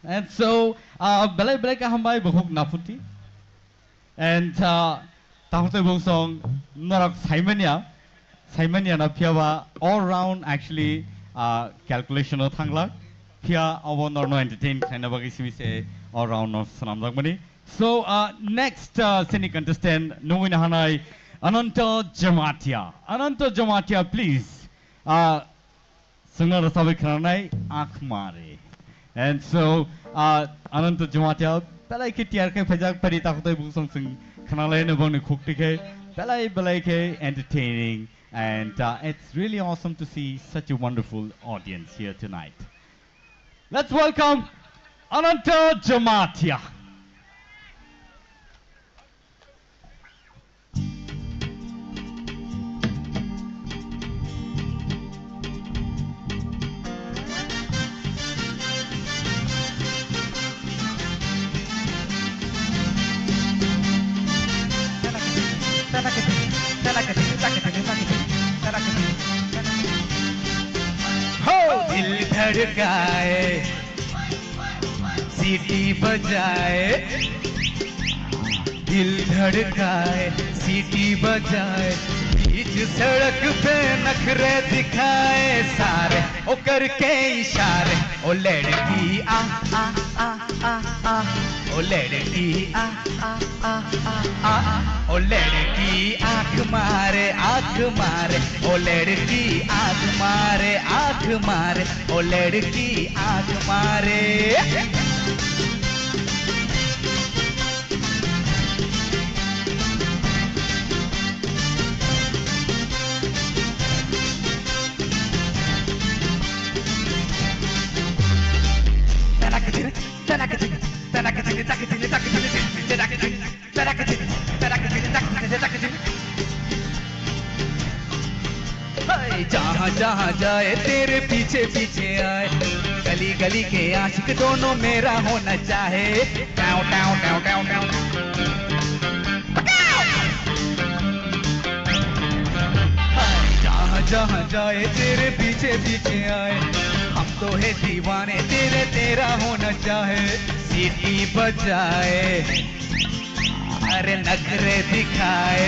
And so, uh, belai belai kaham bai bukhuk naputi. And, uh, takhuk tei bungsong norok saimanya, saimanya na phiya ba all round actually, uh, calculation o thanglak. Phiya abo norno entertain khlaina bagwi simi se all round no swnamjakmani. So, uh, next, uh, sini contestant nungwi na hanai Ananta Jamatia. Ananta Jamatia, please. Uh, Sengno rwchapwi khwnanai Akhmare. And so, uh, Ananta Jamatia belai khe tiyar khe phaijak, phari takhuk tei bungsong chwng khwnalaino bongni khukti khe belai belai khe entertaining. And, uh, it's really awesome to see such a wonderful audience here tonight. Let's welcome Ananta Jamatia. हो दिल धड़काए, सीटी बजाए, दिल धड़काए, सीटी बजाए, बीच सड़क पे नखरे दिखाए सारे, ओ करके इशारे, ओ लड़की आ, आ, आ, आ, आ, ओ लड़की आ, आ, आ, आ, आ, ओ लड़की आंख मारे, आंख मारे, ओ लड़की आंख मारे, आंख मारे, ओ लड़की आंख मारे। हाय, जहाँ जहाँ जाए तेरे पीछे पीछे आए, गली गली के आशिक दोनों मेरा होना चाहे। टाउ, टाउ, टाउ, टाउ, टाउ। हाय, जहाँ जहाँ जाए तेरे पीछे पीछे आए, हम तो है दीवाने तेरे, तेरा होना चाहे। सीटी बजाए, अरे नखरे दिखाए,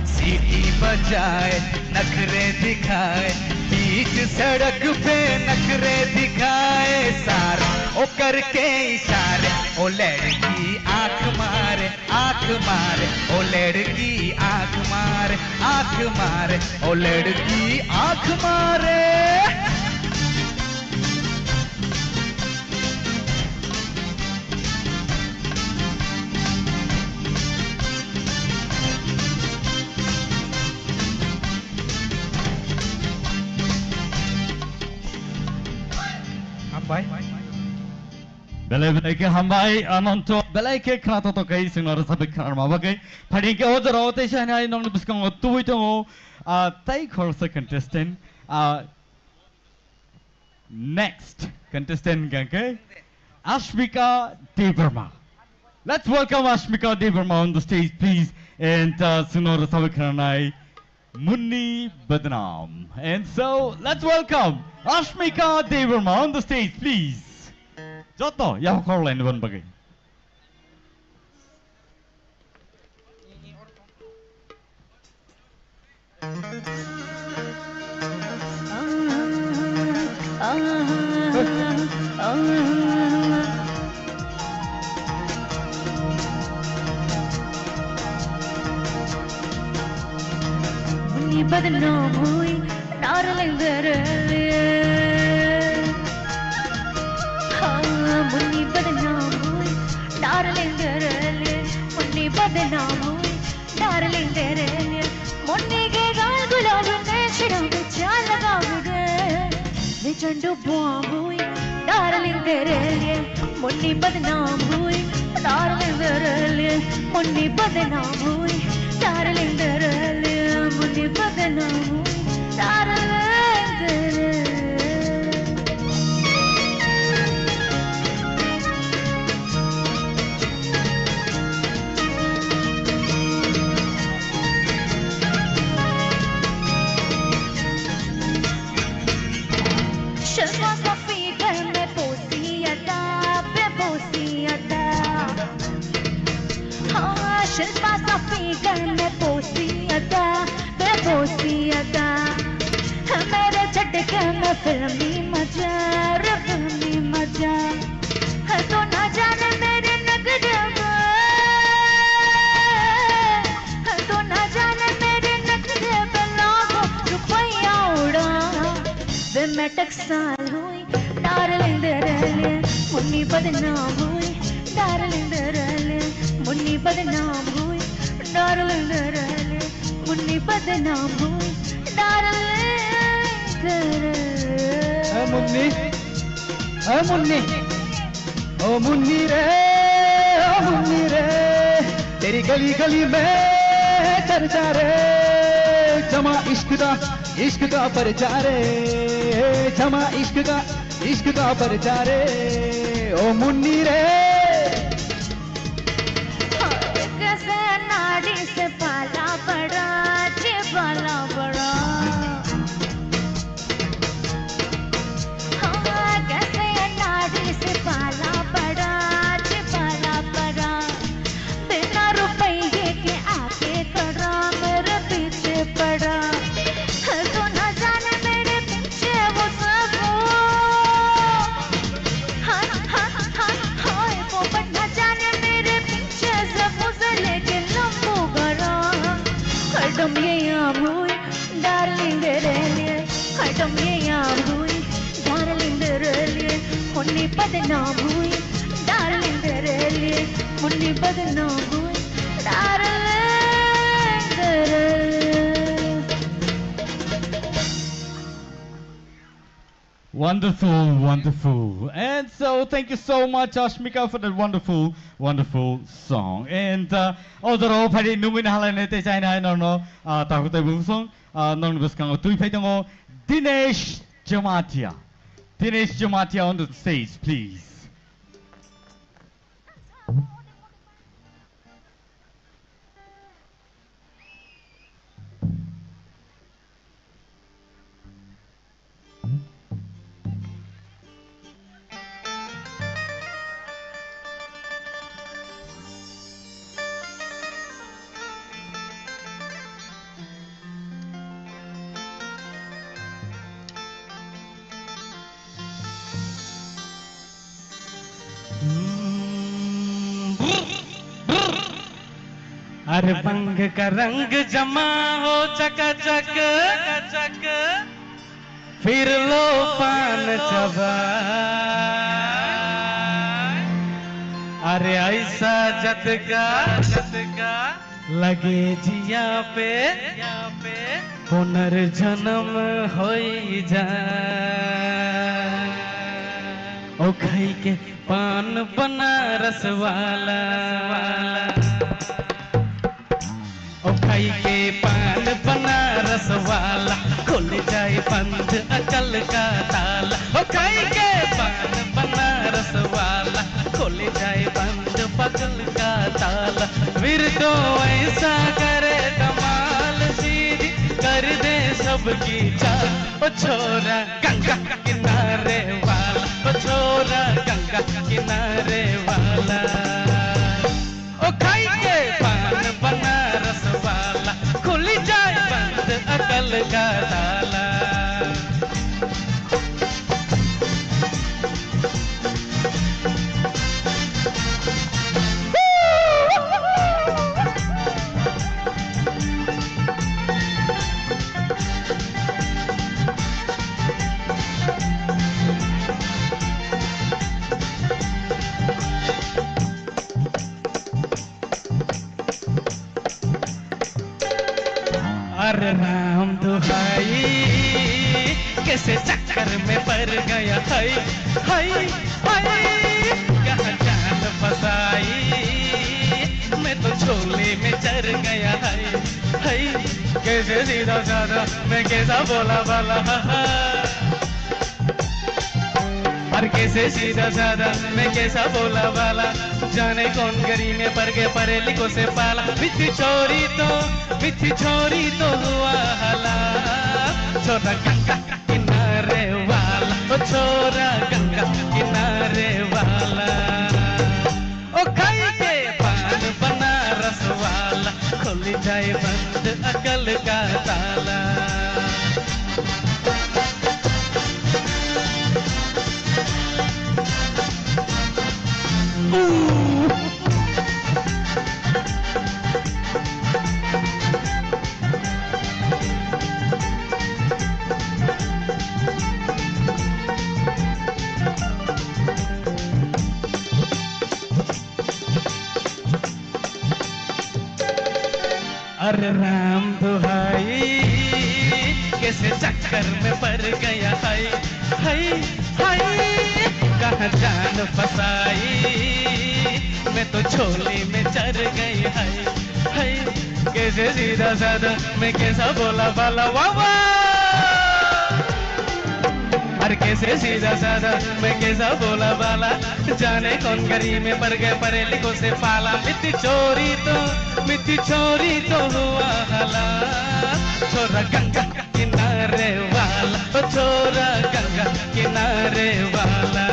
सीटी बजाए, नखरे दिखाए, बीच सड़क पे नखरे दिखाए सारे, ओ करके इशारे, ओ लड़की आंख मारे, आंख मारे, ओ लड़की आंख मारे, आंख मारे, ओ लड़की आंख मारे। Hambai. Belai belai khe hambai, Ananto. Belai khe khna to to kai singno rwchapwi khna rwma bagwi. Phadi khe o jora o teisa hinai nongni bwskango tubui tongo, ah, tai khoroksa contestant, ah, Next contestant hingkha khe Ashmika Debbarma. Let's welcome Ashmika Debbarma on the stage, please. And, uh, singno rwchapwi khwnanai Munni Badnam. And so, let's welcome Ashmika Debbarma on the stage, please. Joto, yaphang khoroknai niboni bagwi. Muni badnam hui, darling, darling. Ha, muni badnam hui, darling, darling. Muni badnam hui, darling, darling. Muni ke gal gulab ne shirab cha lagab de. Ne chandu bua hui, darling, darling. Muni badnam hui, darling, darling. Muni badnam hui, darling, darling. Muni badnam hui, darling, darling. फिल्मी मजा, रे फिल्मी मजा। है तो ना जाने मेरे नखरे बे, है तो ना जाने मेरे नखरे बे, लाखों रुपया उड़ा दे, मैं टकसाल हुई। डार्लिंग तेरे लिए मुन्नी बदनाम हुई, डार्लिंग तेरे लिए मुन्नी बदनाम हुई, डार्लिंग तेरे लिए मुन्नी बदनाम हुई, डार्लिंग तेरे। ए मुन्नी, ए मुन्नी, ओ मुन्नी रे, ओ मुन्नी रे, तेरी गली गली में चर्चा रे, जमा इश्क दा इश्क का परचा रे, जमा इश्क का, इश्क का परचा रे, ओ मुन्नी रे। कैसे नाड़ी से पाला पड़ा, जे पाला पड़ा। हाँ, कैसे नाड़ी से पाला पड़ा, जे पाला पड़ा। बिना रुपये के आके खड़ा, मेरे पीछे पड़ा। है तो ना जाने मेरे पीछे वो सब वो। हाँ, हाँ, हाँ, हाँ, वो बंदा जाने मेरे पीछे सब वो से लेके लंबू गड़ा। हरदम ये आम हुई, डार्लिंग तेरे लिए। हरदम ये आम हुई, डार्लिंग तेरे लिए। मुन्नी बदनाम हुई, डार्लिंग तेरे लिए। मुन्नी बदनाम हुई, डार्लिंग तेरे लिए। Wonderful, wonderful. And so, thank you so much, Ashmika, for that wonderful, wonderful song. And, uh, o jora o phaidi nungwi na halai nai tei chai nai norno, uh, takhuk tei buphusong, uh, norno bwskango twi phai tongo Dinesh Jamatia. Dinesh Jamatia on the stage, please. अरे बंग का रंग जमा हो चकाचक, फिर लो पान चबा। अरे ऐसा झटका, झटका लगे जिया पे, पुनर्जन्म होई जा। ओ खाई के पान बनारस वाला, ओ खाई के पान बनारस वाला, खुल जाए बंद अकल का ताला। ओ खाई के पान बनारस वाला, खुल जाए बंद पगल का ताला। फिर तो ऐसा करे कमाल, सीधी कर दे सबकी चाल। ओ छोरा गंगा किनारे वाला, ओ छोरा गंगा किनारे वाला। ओ खाई के पान बनारस वाला, खुल जाए बंद अकल का ताला। अरे राम दुहाई, कैसे चक्कर में पड़ गया है, है, है। कहाँ जान फंसाई, मैं तो झोले में चढ़ गया है, है। कैसे सीधा साधा, मैं कैसा भोला भाला, हा, हा। और कैसे सीधा साधा, मैं कैसा भोला भाला, जाने कौन गली में पड़ गए पढ़े लिखों से पाला। मिठी छोरी तो, मिठी छोरी तो हुआ हला, छोरा गंगा किनारे वाला, ओ छोरा गंगा किनारे वाला। ओ खाई के पान बनारस वाला, खुल जाए बंद अकल का ताला। राम दुहाई, कैसे चक्कर में पड़ गया है, है, है। कहाँ जान फंसाई, मैं तो झोले में चढ़ गई है, है। कैसे सीधा साधा, मैं कैसा भोला भाला, वाह, वाह। अरे कैसे सीधा साधा, मैं कैसा भोला भाला, जाने कौन गली में पड़ गए पढ़े लिखों से पाला। मिट्टी चोरी तो, मिट्टी चोरी तो हुआ हलाल। छोरा गंगा किनारे वाला, ओ छोरा गंगा किनारे वाला।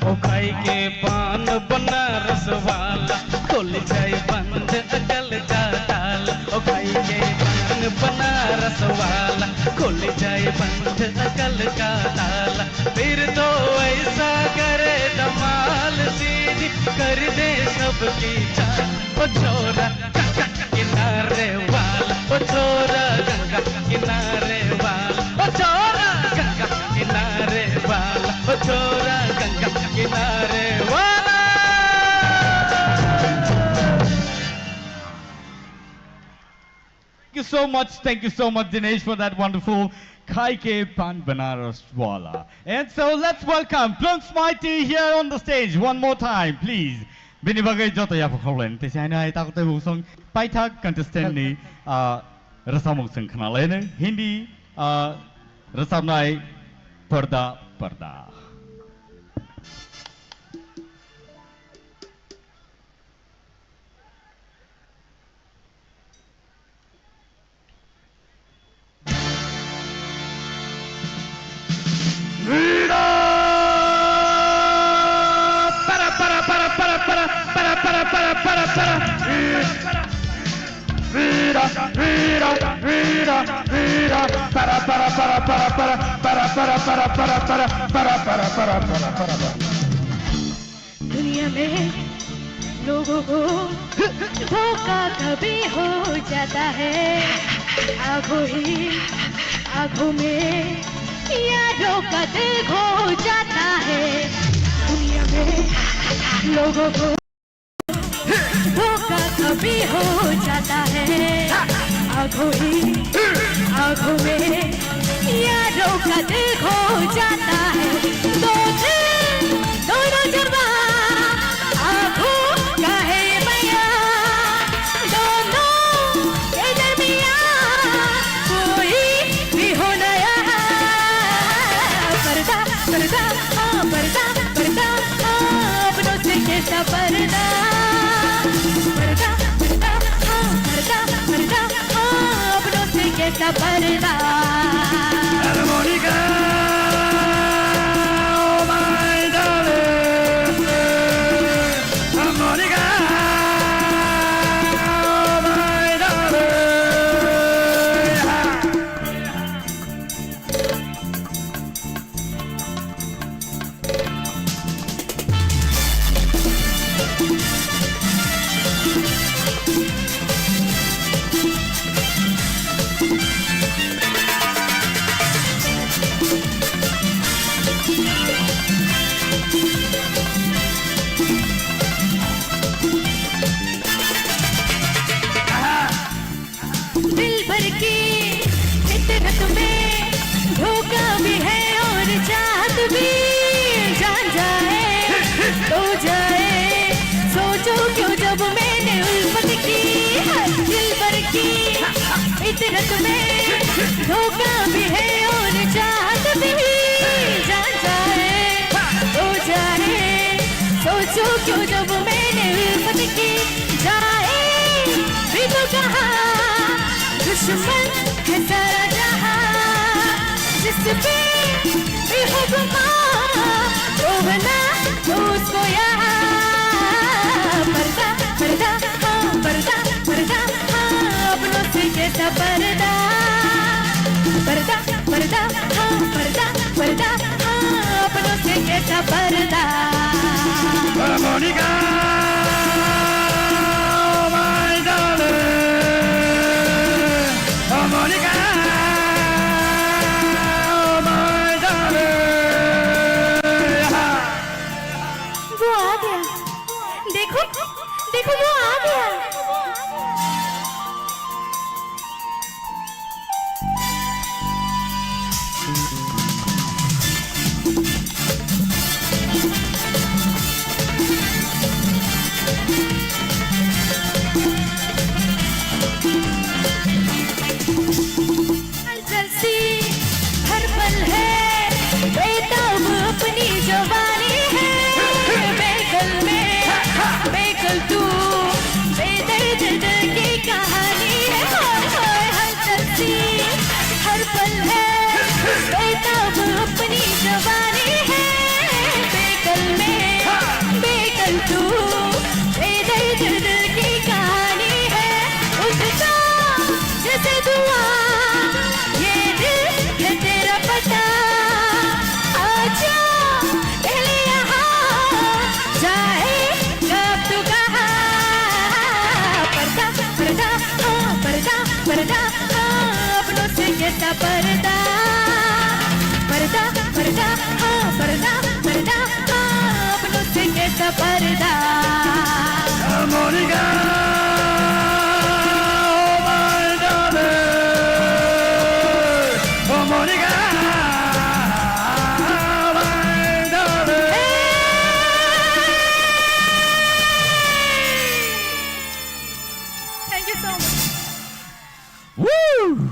ओ खाई के पान बनारस वाला, खुल जाए बंद अकल का ताला। ओ खाई के पान बनारस वाला, खुल जाए बंद अकल का ताला। फिर तो ऐसा करे धमाल, सीधी कर दे सबकी चाल। ओ छोरा गंगा किनारे वाला, ओ छोरा गंगा किनारे वाला, ओ छोरा गंगा किनारे वाला, ओ छोरा गंगा किनारे वाला। Thank you so much, thank you so much, Dinesh, for that wonderful Khai Ke Pan Banaras Wala. And so let's welcome Plunks Mighty here on the stage one more time, please. Bini bagwi joto yapha khaulai. Tei sai nai takhuk tei bukhuksong paithak contestant ni, ah, rwchapmung chwng khna lai nw. Hindi, ah, rwchapnai Parda Parda. दुनिया में लोगों को धोखा कभी हो जाता है, आंखों ही आंखों में यारों का दिल खो जाता है। दुनिया में लोगों को धोखा कभी हो जाता है, आंखों ही आंखों में यारों का दिल खो जाता है। दो दिल दोनों जवां आंखों का है बयां, दोनों के दरमियां कोई भी हो नया। पर्दा, पर्दा, हाँ, पर्दा, पर्दा, हाँ, अपनों से कैसा पर्दा? पर्दा, पर्दा, हाँ, पर्दा, पर्दा, हाँ, अपनों से कैसा पर्दा? Armonica, oh my darling, armonica, oh my darling. दिलबर की फितरत में धोखा भी है और चाहत भी। जान जाए तो जाए, सोचो क्यों जब मैंने उल्फत की। दिलबर की फितरत में धोखा भी है और चाहत भी। जान जाए तो जाए, सोचो क्यों जब मैंने उल्फत की। जाए भी तो कहाँ, दुश्मन है सारा जहाँ, जिस पे भी हो गुमां, वो बना दो उसको यहाँ। पर्दा, पर्दा, हाँ, पर्दा, पर्दा, हाँ, अपनों से कैसा पर्दा। पर्दा, पर्दा, हाँ, पर्दा, पर्दा, हाँ, अपनों से कैसा पर्दा। Monica, oh my darling, oh Monica, oh my darling. वो आ गया। देखो, देखो, वो आ गया। Monica, oh my darling, oh Monica, oh my darling. Thank you so much. Woo!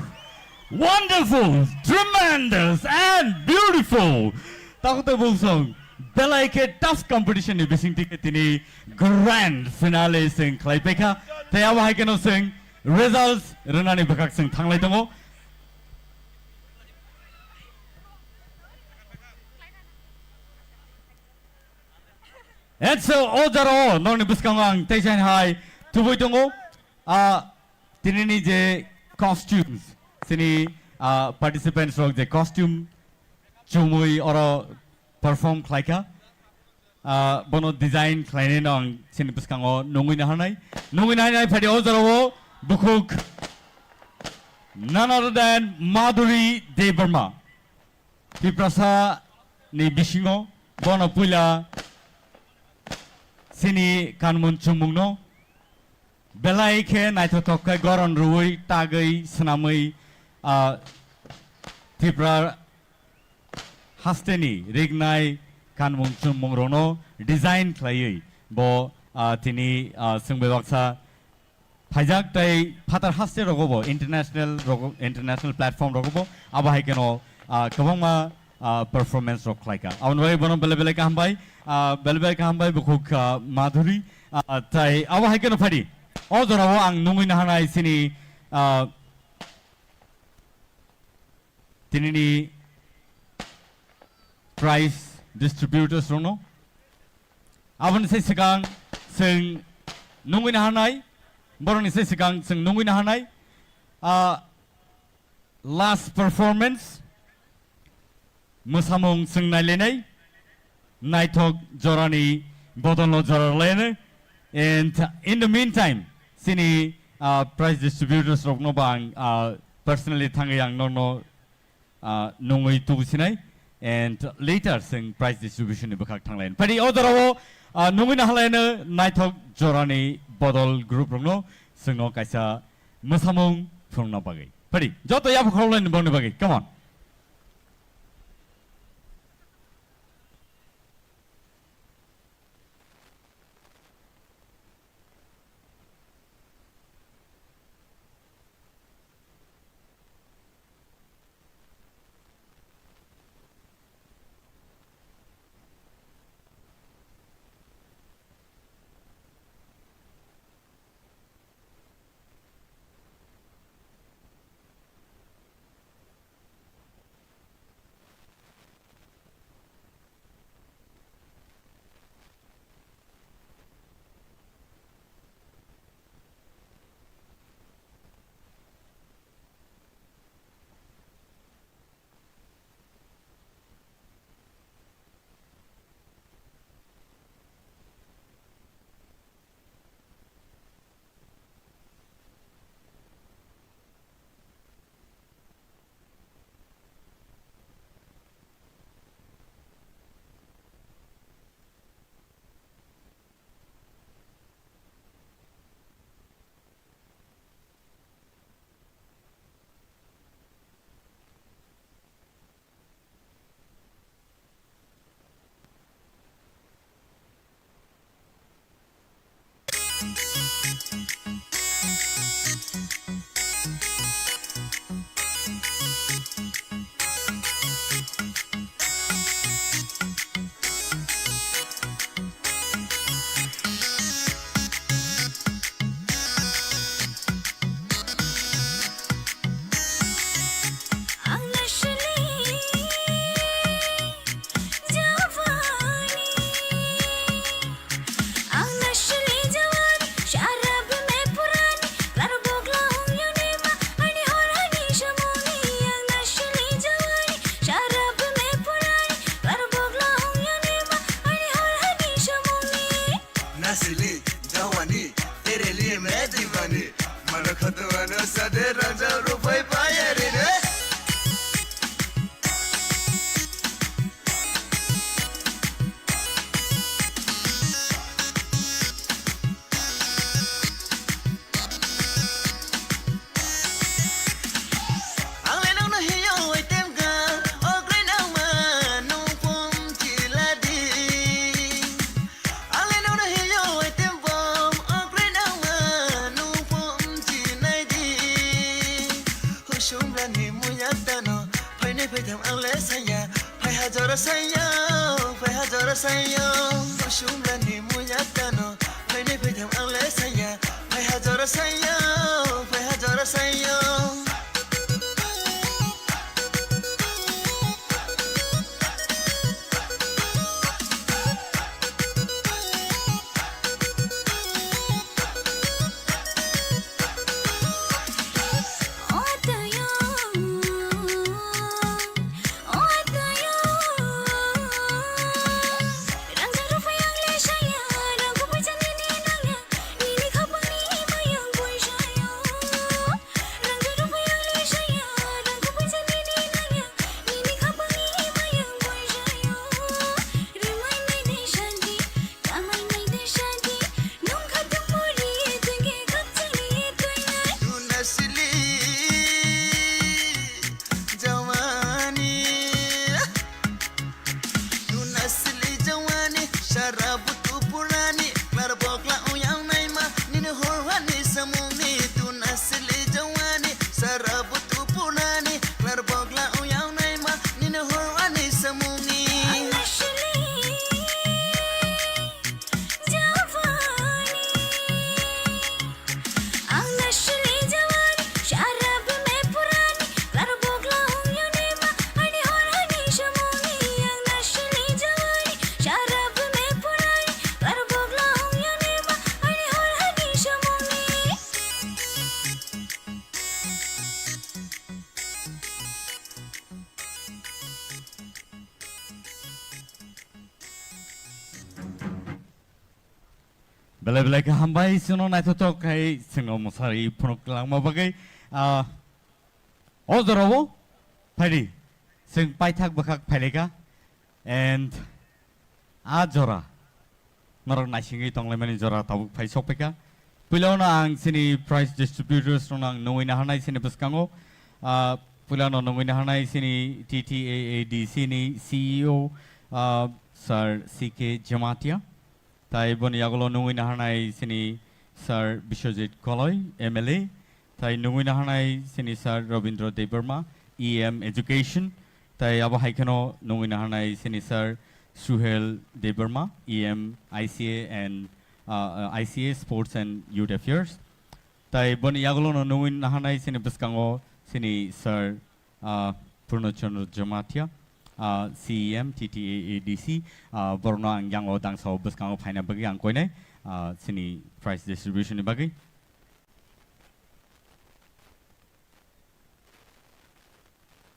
Wonderful, tremendous and beautiful. Takhuk tei bukhuk song, belai khe tough competition ni bisingtwi khe tini grand finale chwng khlai paikha. Tei abo hai kheno chwng results rwnani bwkhak chwng thanglai tongo. And so, o jora o norokni bwskango ang teisa hai tubui tongo. Ah, tinini je costumes, chini, ah, participants rok je costume chumui oro perform khlaikha, ah, bono design khlainai no ang chini bwskango nungui naharnai. Nungui naharnai phadi o jora o bukhuk none other than Madhuri Debbarma. Tiprasa ni bisingo bono puila chini kanmung chumungno belai khe naithothok khe goron rwui tagwi swnamwi, ah, Tripura hasteni rignai kanmung chumung rokno design khlaiwi bo, ah, tini, ah, chwng bai baksa phaijak tei phatar haste rogo bo international rogo, international platform rogo bo abo hai kheno, ah, kwbangma, ah, performance rok khlaikha. Aboni bagwi bono belai belai kaham bai, ah, belai belai kaham bai bukhuk, ah, Madhuri, ah, tei abo hai kheno phadi. O jorao ang nungui naharnai chini, ah, tinini prize distributors rokno. Aboni se swkang chwng nungui naharnai, borokni se swkang chwng nungui naharnai, ah, last performance, mwsamung chwng nailainai, naithok jorani bodolno jora rwlainai, and in the meantime, chini, ah, prize distributors rokno bo ang, ah, personally thangwi ang norokno ah, nungwi tubusinai, and later chwng prize distribution ni bwkhak thanglaini. Phadi o jorao, ah, nungwi naharlaino naithok jorani bodol group rokno chwngno kaisa mwsamung phunukna bagwi. Phadi joto yapha khoroknai ni bongni bagwi. Come on. Jora sayo, phai ha jora sayo, kusum lani muya tano, phai ni phai thang ang le saya, phai ha jora sayo, phai ha jora sayo. Tuna sili jawani, tuna sili jawani, sara butu purani, klar bokla uyang naima, nini horwani samungni. Tuna sili jawani, sara butu purani, klar bokla uyang naima, nini horwani samungni. Tuna sili jawani. Ang nasli jawani, sharab me purani, klar bokla ong yone ma, ani hor ani shamoni. Ang nasli jawani, sharab me purani, klar bokla ong yone ma, ani hor ani shamoni. Belai belai khe hambai, chwngno naithothok khai chwngno mwsari phunuk langma bagwi. Ah, o jorao phaidi, chwng paithak bwkhak phailaikha. And a jora norok naisingwi tonglaimani jora tabuk phai sokphaikha. Puilano ang chini prize distributors rokno ang nungwi naharnai chini bwskango. Ah, puilano nungwi naharnai chini T T A A D C ni C E O, ah, Sir C K Jamatia. Tai boni yagulo nungwi naharnai chini Sir Biswajit Koloi, M L A. Tai nungwi naharnai chini Sir Rabindra Debbarma, E M Education. Tai abo hai kheno nungwi naharnai chini Sir Suhel Debbarma, E M I C A and, uh, uh, I C A Sports and Youth Affairs. Tai boni yagulo no nungwi naharnai chini bwskango chini Sir, ah, Purno Chandra Jamatia, ah, C E M T T A A D C, ah, borokno ang yango dangsao bwskango phaina bagwi ang koinai, ah, chini prize distribution ni bagwi.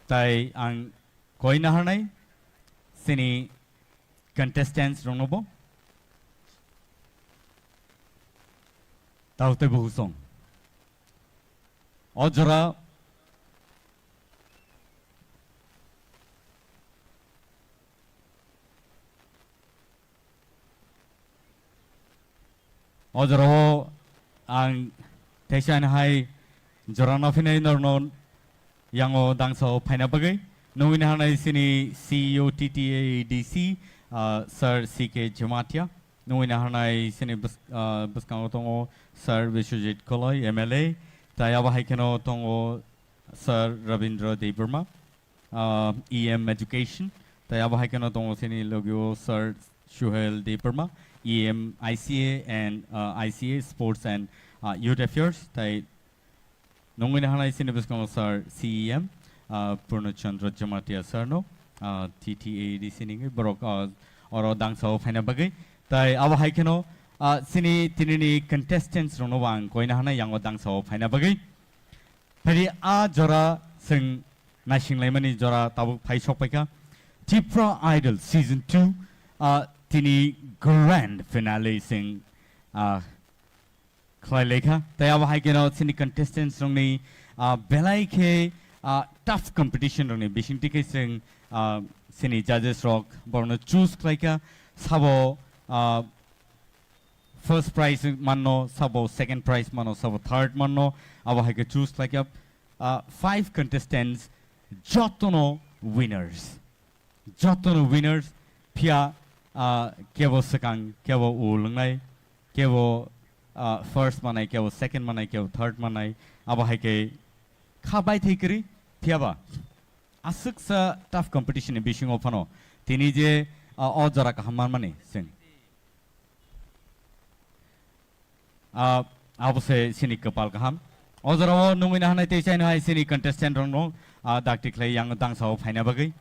Tai ang koi naharnai chini contestants rokno bo. Tao tei bo husong. O jora, o jorao ang teisa hai jora no phinai norno yango dangsao phaina bagwi. Nungwi naharnai chini C E O T T A A D C, ah, Sir C K Jamatia. Nungwi naharnai chini bws-, ah, bwskango tongo Sir Biswajit Koloi, M L A. Tai abo hai kheno tongo Sir Rabindra Debbarma, ah, E M Education. Tai abo hai kheno tongo chini logio Sir Suhel Debbarma, E M I C A and, ah, I C A Sports and, ah, Youth Affairs. Tai nungwi naharnai chini bwskango Sir C E M, ah, Purno Chandra Jamatia Sir no, ah, T T A A D C ni borok, ah, oro dangsao phaina bagwi. Tai abo hai kheno, ah, chini tinini contestants rokno bo ang koi naharnai yango dangsao phaina bagwi. Phaidi a jora chwng naisinglaimani jora tabuk phai sokpaikha. Tipra Idol Season two, ah, tini grand finale chwng, ah, khlai laikha. Tai abo hai kheno chini contestants rokni, ah, belai khe, ah, tough competition rokni bisingtwi khe chwng, ah, chini judges rok borokno choose khlaikha. Sabo, ah, first prize manno, sabo second prize manno, sabo third manno, abo hai khe choose khlaikha. Ah, five contestants jotono winners. Jotono winners, phiya, ah, kebo swkang, kebo u lwngnai, kebo, ah, first manai, kebo second manai, kebo third manai, abo hai khe kha bai thai kwrwi, phiyaba Aswksa tough competition ni bisingo phano tini je, ah, o jora kaham manmani chwng. Ah, abo se chini kwpal kaham. O jorao nungwi nahanai tei chaino hai chini contestant rokno, ah, dakti khlai yang dangsao phaina bagwi.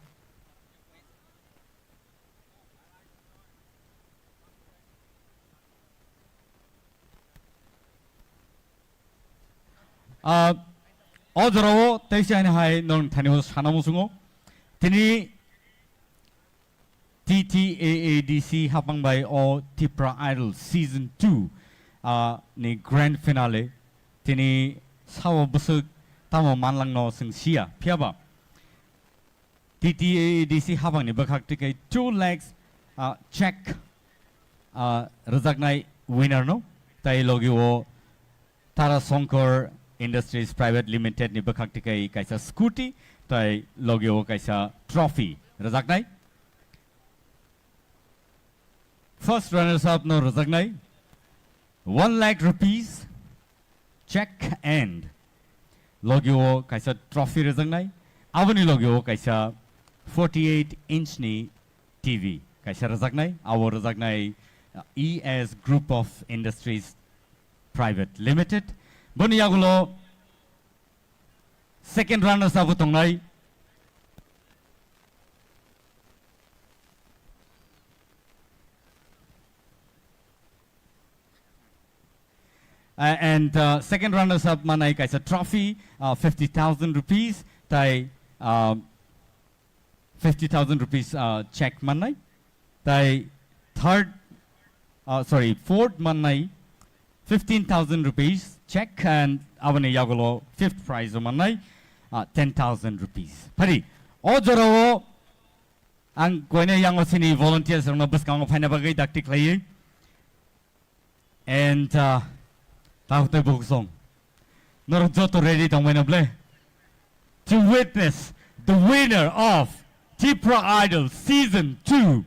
Ah, o jorao tei chaino hai nong thani sana musungo. Tini T T A A D C hapang bai o Tipra Idol Season two, ah, ni grand finale. Tini sao bwswk tamo manlangno chwng siya. Phiya ba T T A A D C hapang ni bwkhak twi kai two lakhs, ah, check, ah, rwjaknai winner no. Tai logi o Tara Shankar Industries Private Limited ni bwkhak twi kai kaisa scooty, tai logi o kaisa trophy rwjaknai. First runners up no rwjaknai one lakh rupees check and logi o kaisa trophy rwjaknai. Aboni logi o kaisa forty-eight inch ni T V kaisa rwjaknai. Abo rwjaknai, uh, E S Group of Industries Private Limited. Boni yagulo second runners up tongnai. Uh, and, uh, second runners up manai kaisa trophy, uh, fifty thousand rupees, tai, uh, fifty thousand rupees, uh, check manai, tai third, uh, sorry, fourth manai fifteen thousand rupees check, and aboni yagulo fifth prize manai, uh, ten thousand rupees. Phari, o jorao ang koine yango sini volunteers rokno bwskango phaina bagwi dakti khlaiwi. And, uh, tao tei buksong. Norok joto ready tongmai na ble? To witness the winner of Tipra Idol Season two.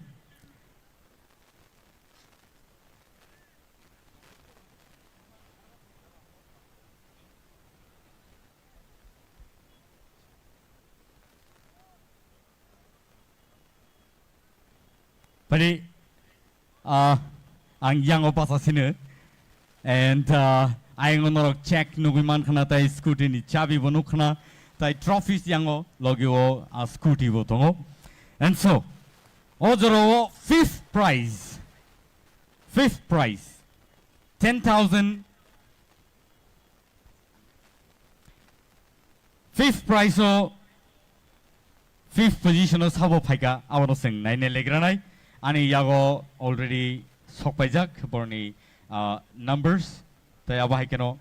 Phari, ah, ang yango basa sino. And, ah, ayang norok check nugui man khna, tai scooty ni chabi bo nuk khna, tai trophies yango logi o, ah, scooty bo tongo. And so, o jora o fifth prize, fifth prize, ten thousand. Fifth prize o, fifth position o sabo phaika, abono chwng naina legranai. Ani yago already sokpaijak borni, ah, numbers, tai abo hai keno.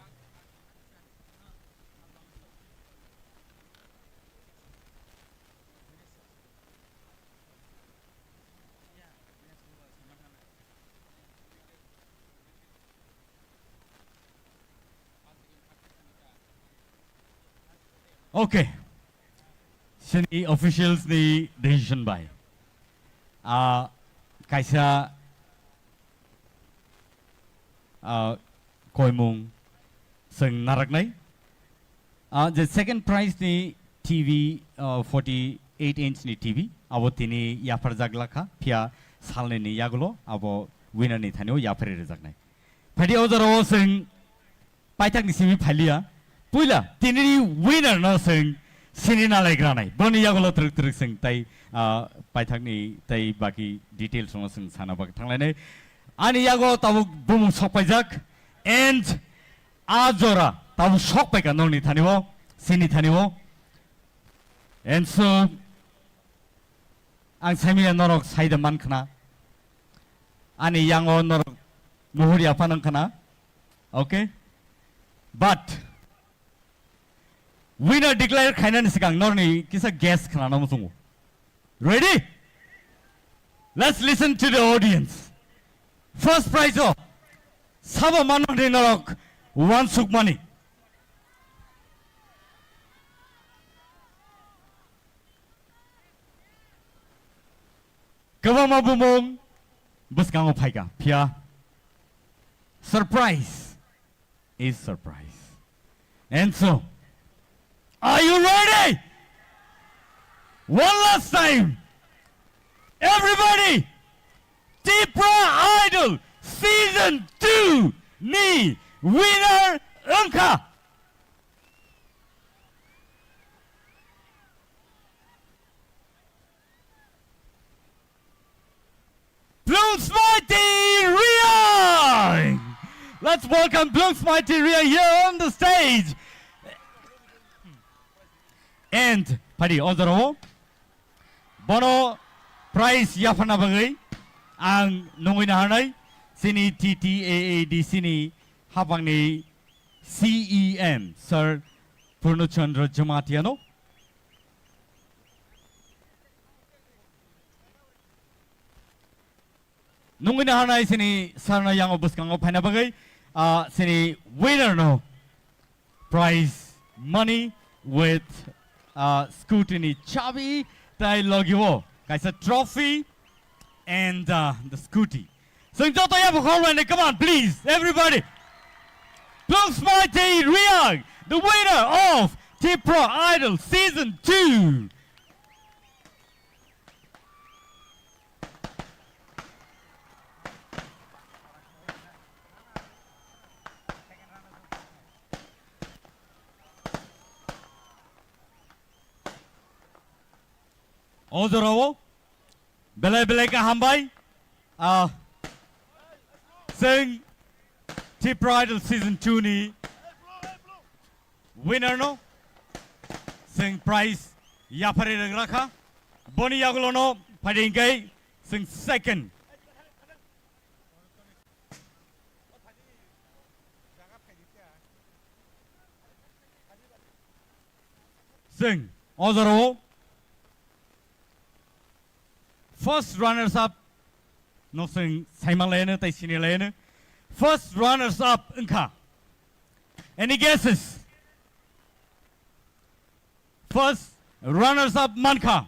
Okay. Sini officials ni decision bai. Ah, kaisa, ah, koimung chwng naraknai. Ah, je second prize ni T V, ah, forty-eight inch ni T V, abo tini yapharjak lakha, phiya salnwi ni yagulo abo winner ni thani o yaphari rwjaknai. Phadi o jora o chwng paithak ni simi phailiya. Puila tini ni winner no chwng sini nalai granai. Boni yagulo twrwk twrwk chwng tai, ah, paithak ni tai baki details no chwng sana bak thanglainai. Ani yago tabuk bumung sokpaijak and a jora tabuk sokpaika nokni thani o, sini thani o. And so, ang saimanya norok saida man khna. Ani yango norok muhur yapha nang khna. Okay? But winner declare khainani sikang norni kisa guess khna no musungo. Ready? Let's listen to the audience. First prize o sabo manmani norok wansukmani. Kwbangma bumung bwskango phaika, phiya surprise is surprise. And so, are you ready? One last time, everybody, Tipra Idol Season two ni winner wngkha Blung Smaiti Riang. Let's welcome Blung Smaiti Riang here on the stage. And phaidi o jorao bono prize yapharna bagwi ang nungwi naharnai chini T T A A D C ni hapangni C E M, Sir Purno Chandra Jamatia no. Nungwi naharnai chini sir no yango bwskango phaina bagwi, ah, chini winner no prize money with, ah, scooty ni chabi tai logi o kaisa trophy and, ah, the scooty. Chwng joto yapha khorlainai, come on, please, everybody. Blung Smaiti Riang, the winner of Tipra Idol Season two. O jorao belai belai khe hambai. Ah, chwng Tipra Idol Season two ni winner no chwng prize yapharwi rwgrakha. Boni yagulo no phaidi hwnkhe chwng second. Chwng o jorao first runners up no chwng saimanlaino tei sinilaiano. First runners up wngkha. Any guesses? First runners up mankha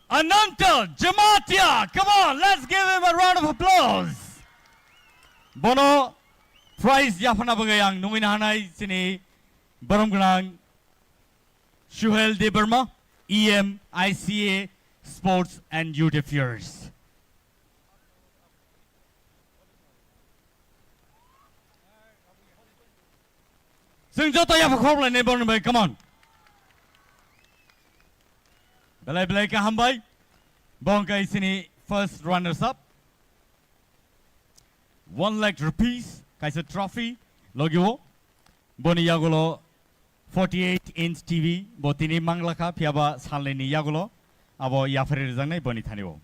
Ananta Jamatia. Come on, let's give him a round of applause. Bono prize yapharna bagwi ang nungwi naharnai chini borom gwnang Suhel Debbarma, E M I C A Sports and Youth Affairs. Chwng joto yapha khorlainai borni bai, come on. Belai belai khe hambai. Bo hwnkhe chini first runners up. One lakh rupees kaisa trophy logi o. Boni yagulo forty-eight inch T V bo tini manglakha, phiyaba salnini yagulo abo yapharwi rwjaknai boni thani o.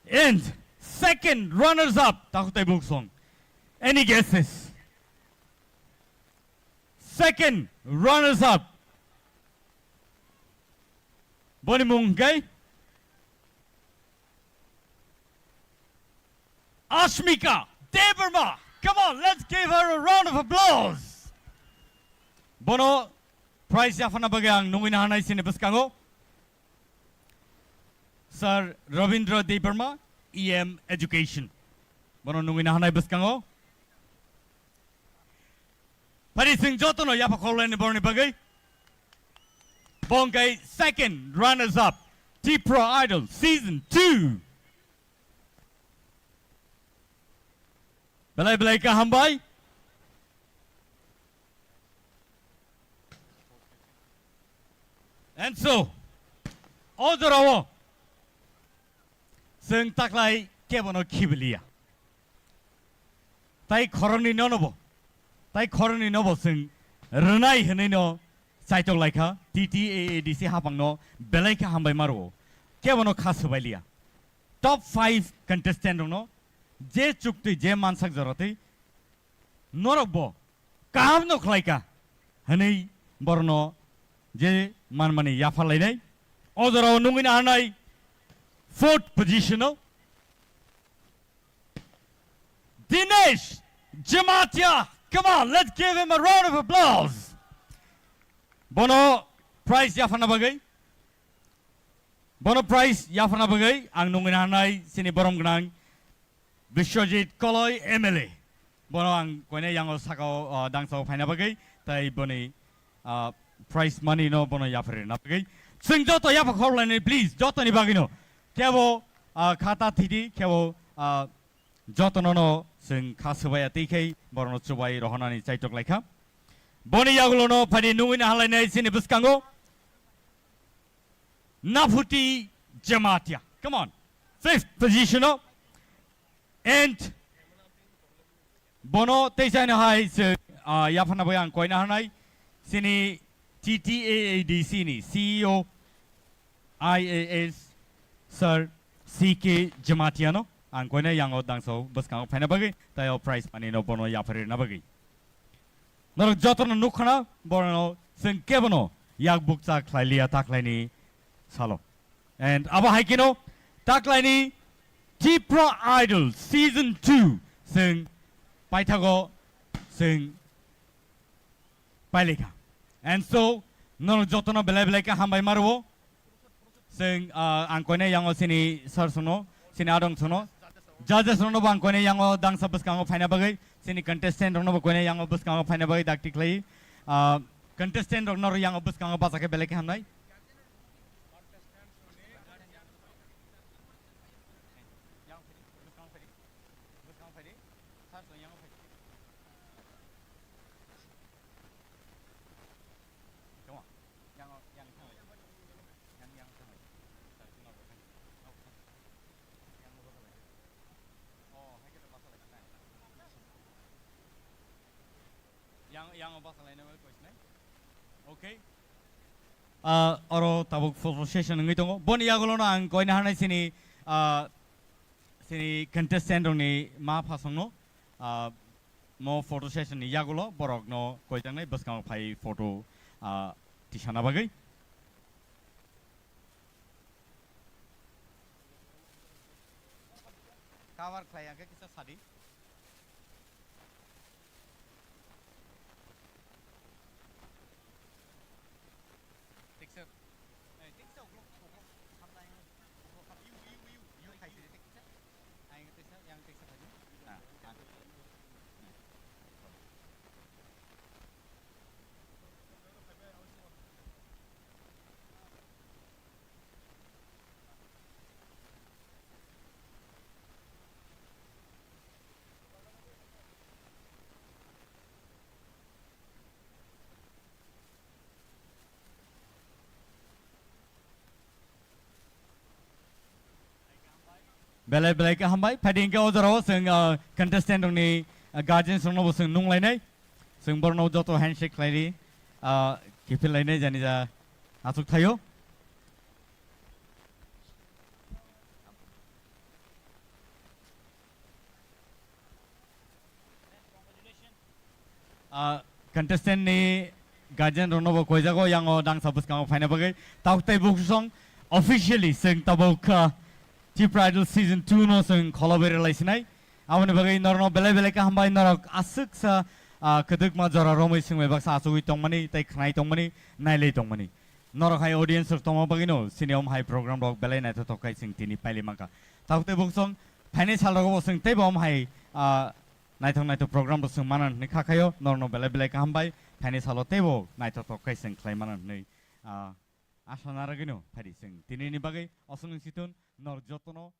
And second runners up, takhuk tei buksong. Any guesses? Second runners up. Boni mung hwnkhe Ashmika Debbarma. Come on, let's give her a round of applause. Bono prize yapharna bagwi ang nungwi naharnai chini bwskango Sir Rabindra Debbarma, E M Education. Bono nungwi naharnai bwskango. Phaidi chwng jotono yapha khorlaini borni bagwi. Bo hwnkhe second runners up, Tipra Idol Season two. Belai belai khe hambai. And so, o jorao chwng taklai kebono khibiliya. Tai khoroknwi nono bo, tai khoroknwi nobo chwng rwnai hwnwi no chaitok laikha, T T A A D C hapangno belai khe hambai ma rwo. Kebono kha swbailiya. Top five contestant rokno je chuktwi, je mansak joratwi norok bo kaham no khlaika hwnwi borno je manmani yapharlainai. O jorao nungwi naharnai fourth position o Dinesh Jamatia. Come on, let's give him a round of applause. Bono prize yapharna bagwi, bono prize yapharna bagwi ang nungwi naharnai chini borom gwnang Biswajit Koloi M L A. Bono ang koine yango sakao, ah, dangsao phaina bagwi, tai boni, ah, prize money no bono yapharwi rwna bagwi. Chwng joto yapha khorlainai, please, jotoni bagwino. Kebo, ah, khata thidi, kebo, ah, jotono no chwng kha swbaiya tei khai borokno chubai rohornani chaitok laikha. Boni yagulono phani nungwi nahalainai chini bwskango Naphuti Jamatia. Come on. Fifth position o. And bono tei jaino hai se, ah, yaphana bai ang koina hanai. Sini T T A A D C ni C E O I A S Sir C K Jamatia no ang koina yango dangso bwskango phaina bagwi tei o prize money no bono yapharina bagwi. Norok jotono nukkhana, borokno chwng kebono yak bukcha khlai liya taklaini salo. And abo hai kheno taklaini Tipra Idol Season two chwng paithago chwng pailikha. And so, norok jotono belai belai khe hambai ma rwo. Chwng, ah, ang koine yango sini sir sono, sini adong sono. Judges rokno bo ang koine yango dangsa bwskango phaina bagwi, sini contestant rokno bo koine yango bwskango phaina bagwi dakti khlai. Ah, contestant rokno yango bwskango bacha khe belai khe hamnai. Yang, yang o basa laina bai koisnai. Okay. Ah, oro tabuk photo session wngwi tongo. Boni yagulono ang koina hanai sini, ah, sini contestant rokni ma phasongno, ah, mo photo session ni yagulo borokno koijaknai bwskango phai photo, ah, tisana bagwi. Cover khlai ang khe kisa sadi. Teksa. Eh, teksa uklok, uklok, hamnai. Uklok ham, iu, iu, iu, iu khai sini teksa. Aing teksa, yang teksa khai. Ah, ah. Belai belai khe hambai. Phaidi hwnkhe o jorao chwng, ah, contestant rokni, ah, guardians rokno bo chwng nunglainai. Chwng borokno joto handshake khlaidi, ah, kiphil lainai jani ja achuk thaio. Ah, contestant ni guardian rokno bo koijago yango dangsa bwskango phaina bagwi. Tabuk tei buksong officially chwng tabuk, ah, Tipra Idol season two no chwng kholo berwi lai sinai. Aboni bagwi norokno belai belai khe hambai, norok aswksa, ah, kwdwkma jora romwi swngbai baksa achugwi tongmani tei khnai tongmani, nailai tongmani. Norok hai audience rok tongma bagwino sini om hai program rok belai naithothok khai chwng tini pailai mankha. Tabuk tei buksong phainai sal rogo bo chwng teibo om hai, ah, naithok naithok program rok chwng mana hwnwi kha khaio, norokno belai belai khe hambai, phainai salo teibo naithothok khai chwng khlai mana hwnwi, ah, asa narwgwino phaidi chwng tinini bagwi osonwi chithun norok jotono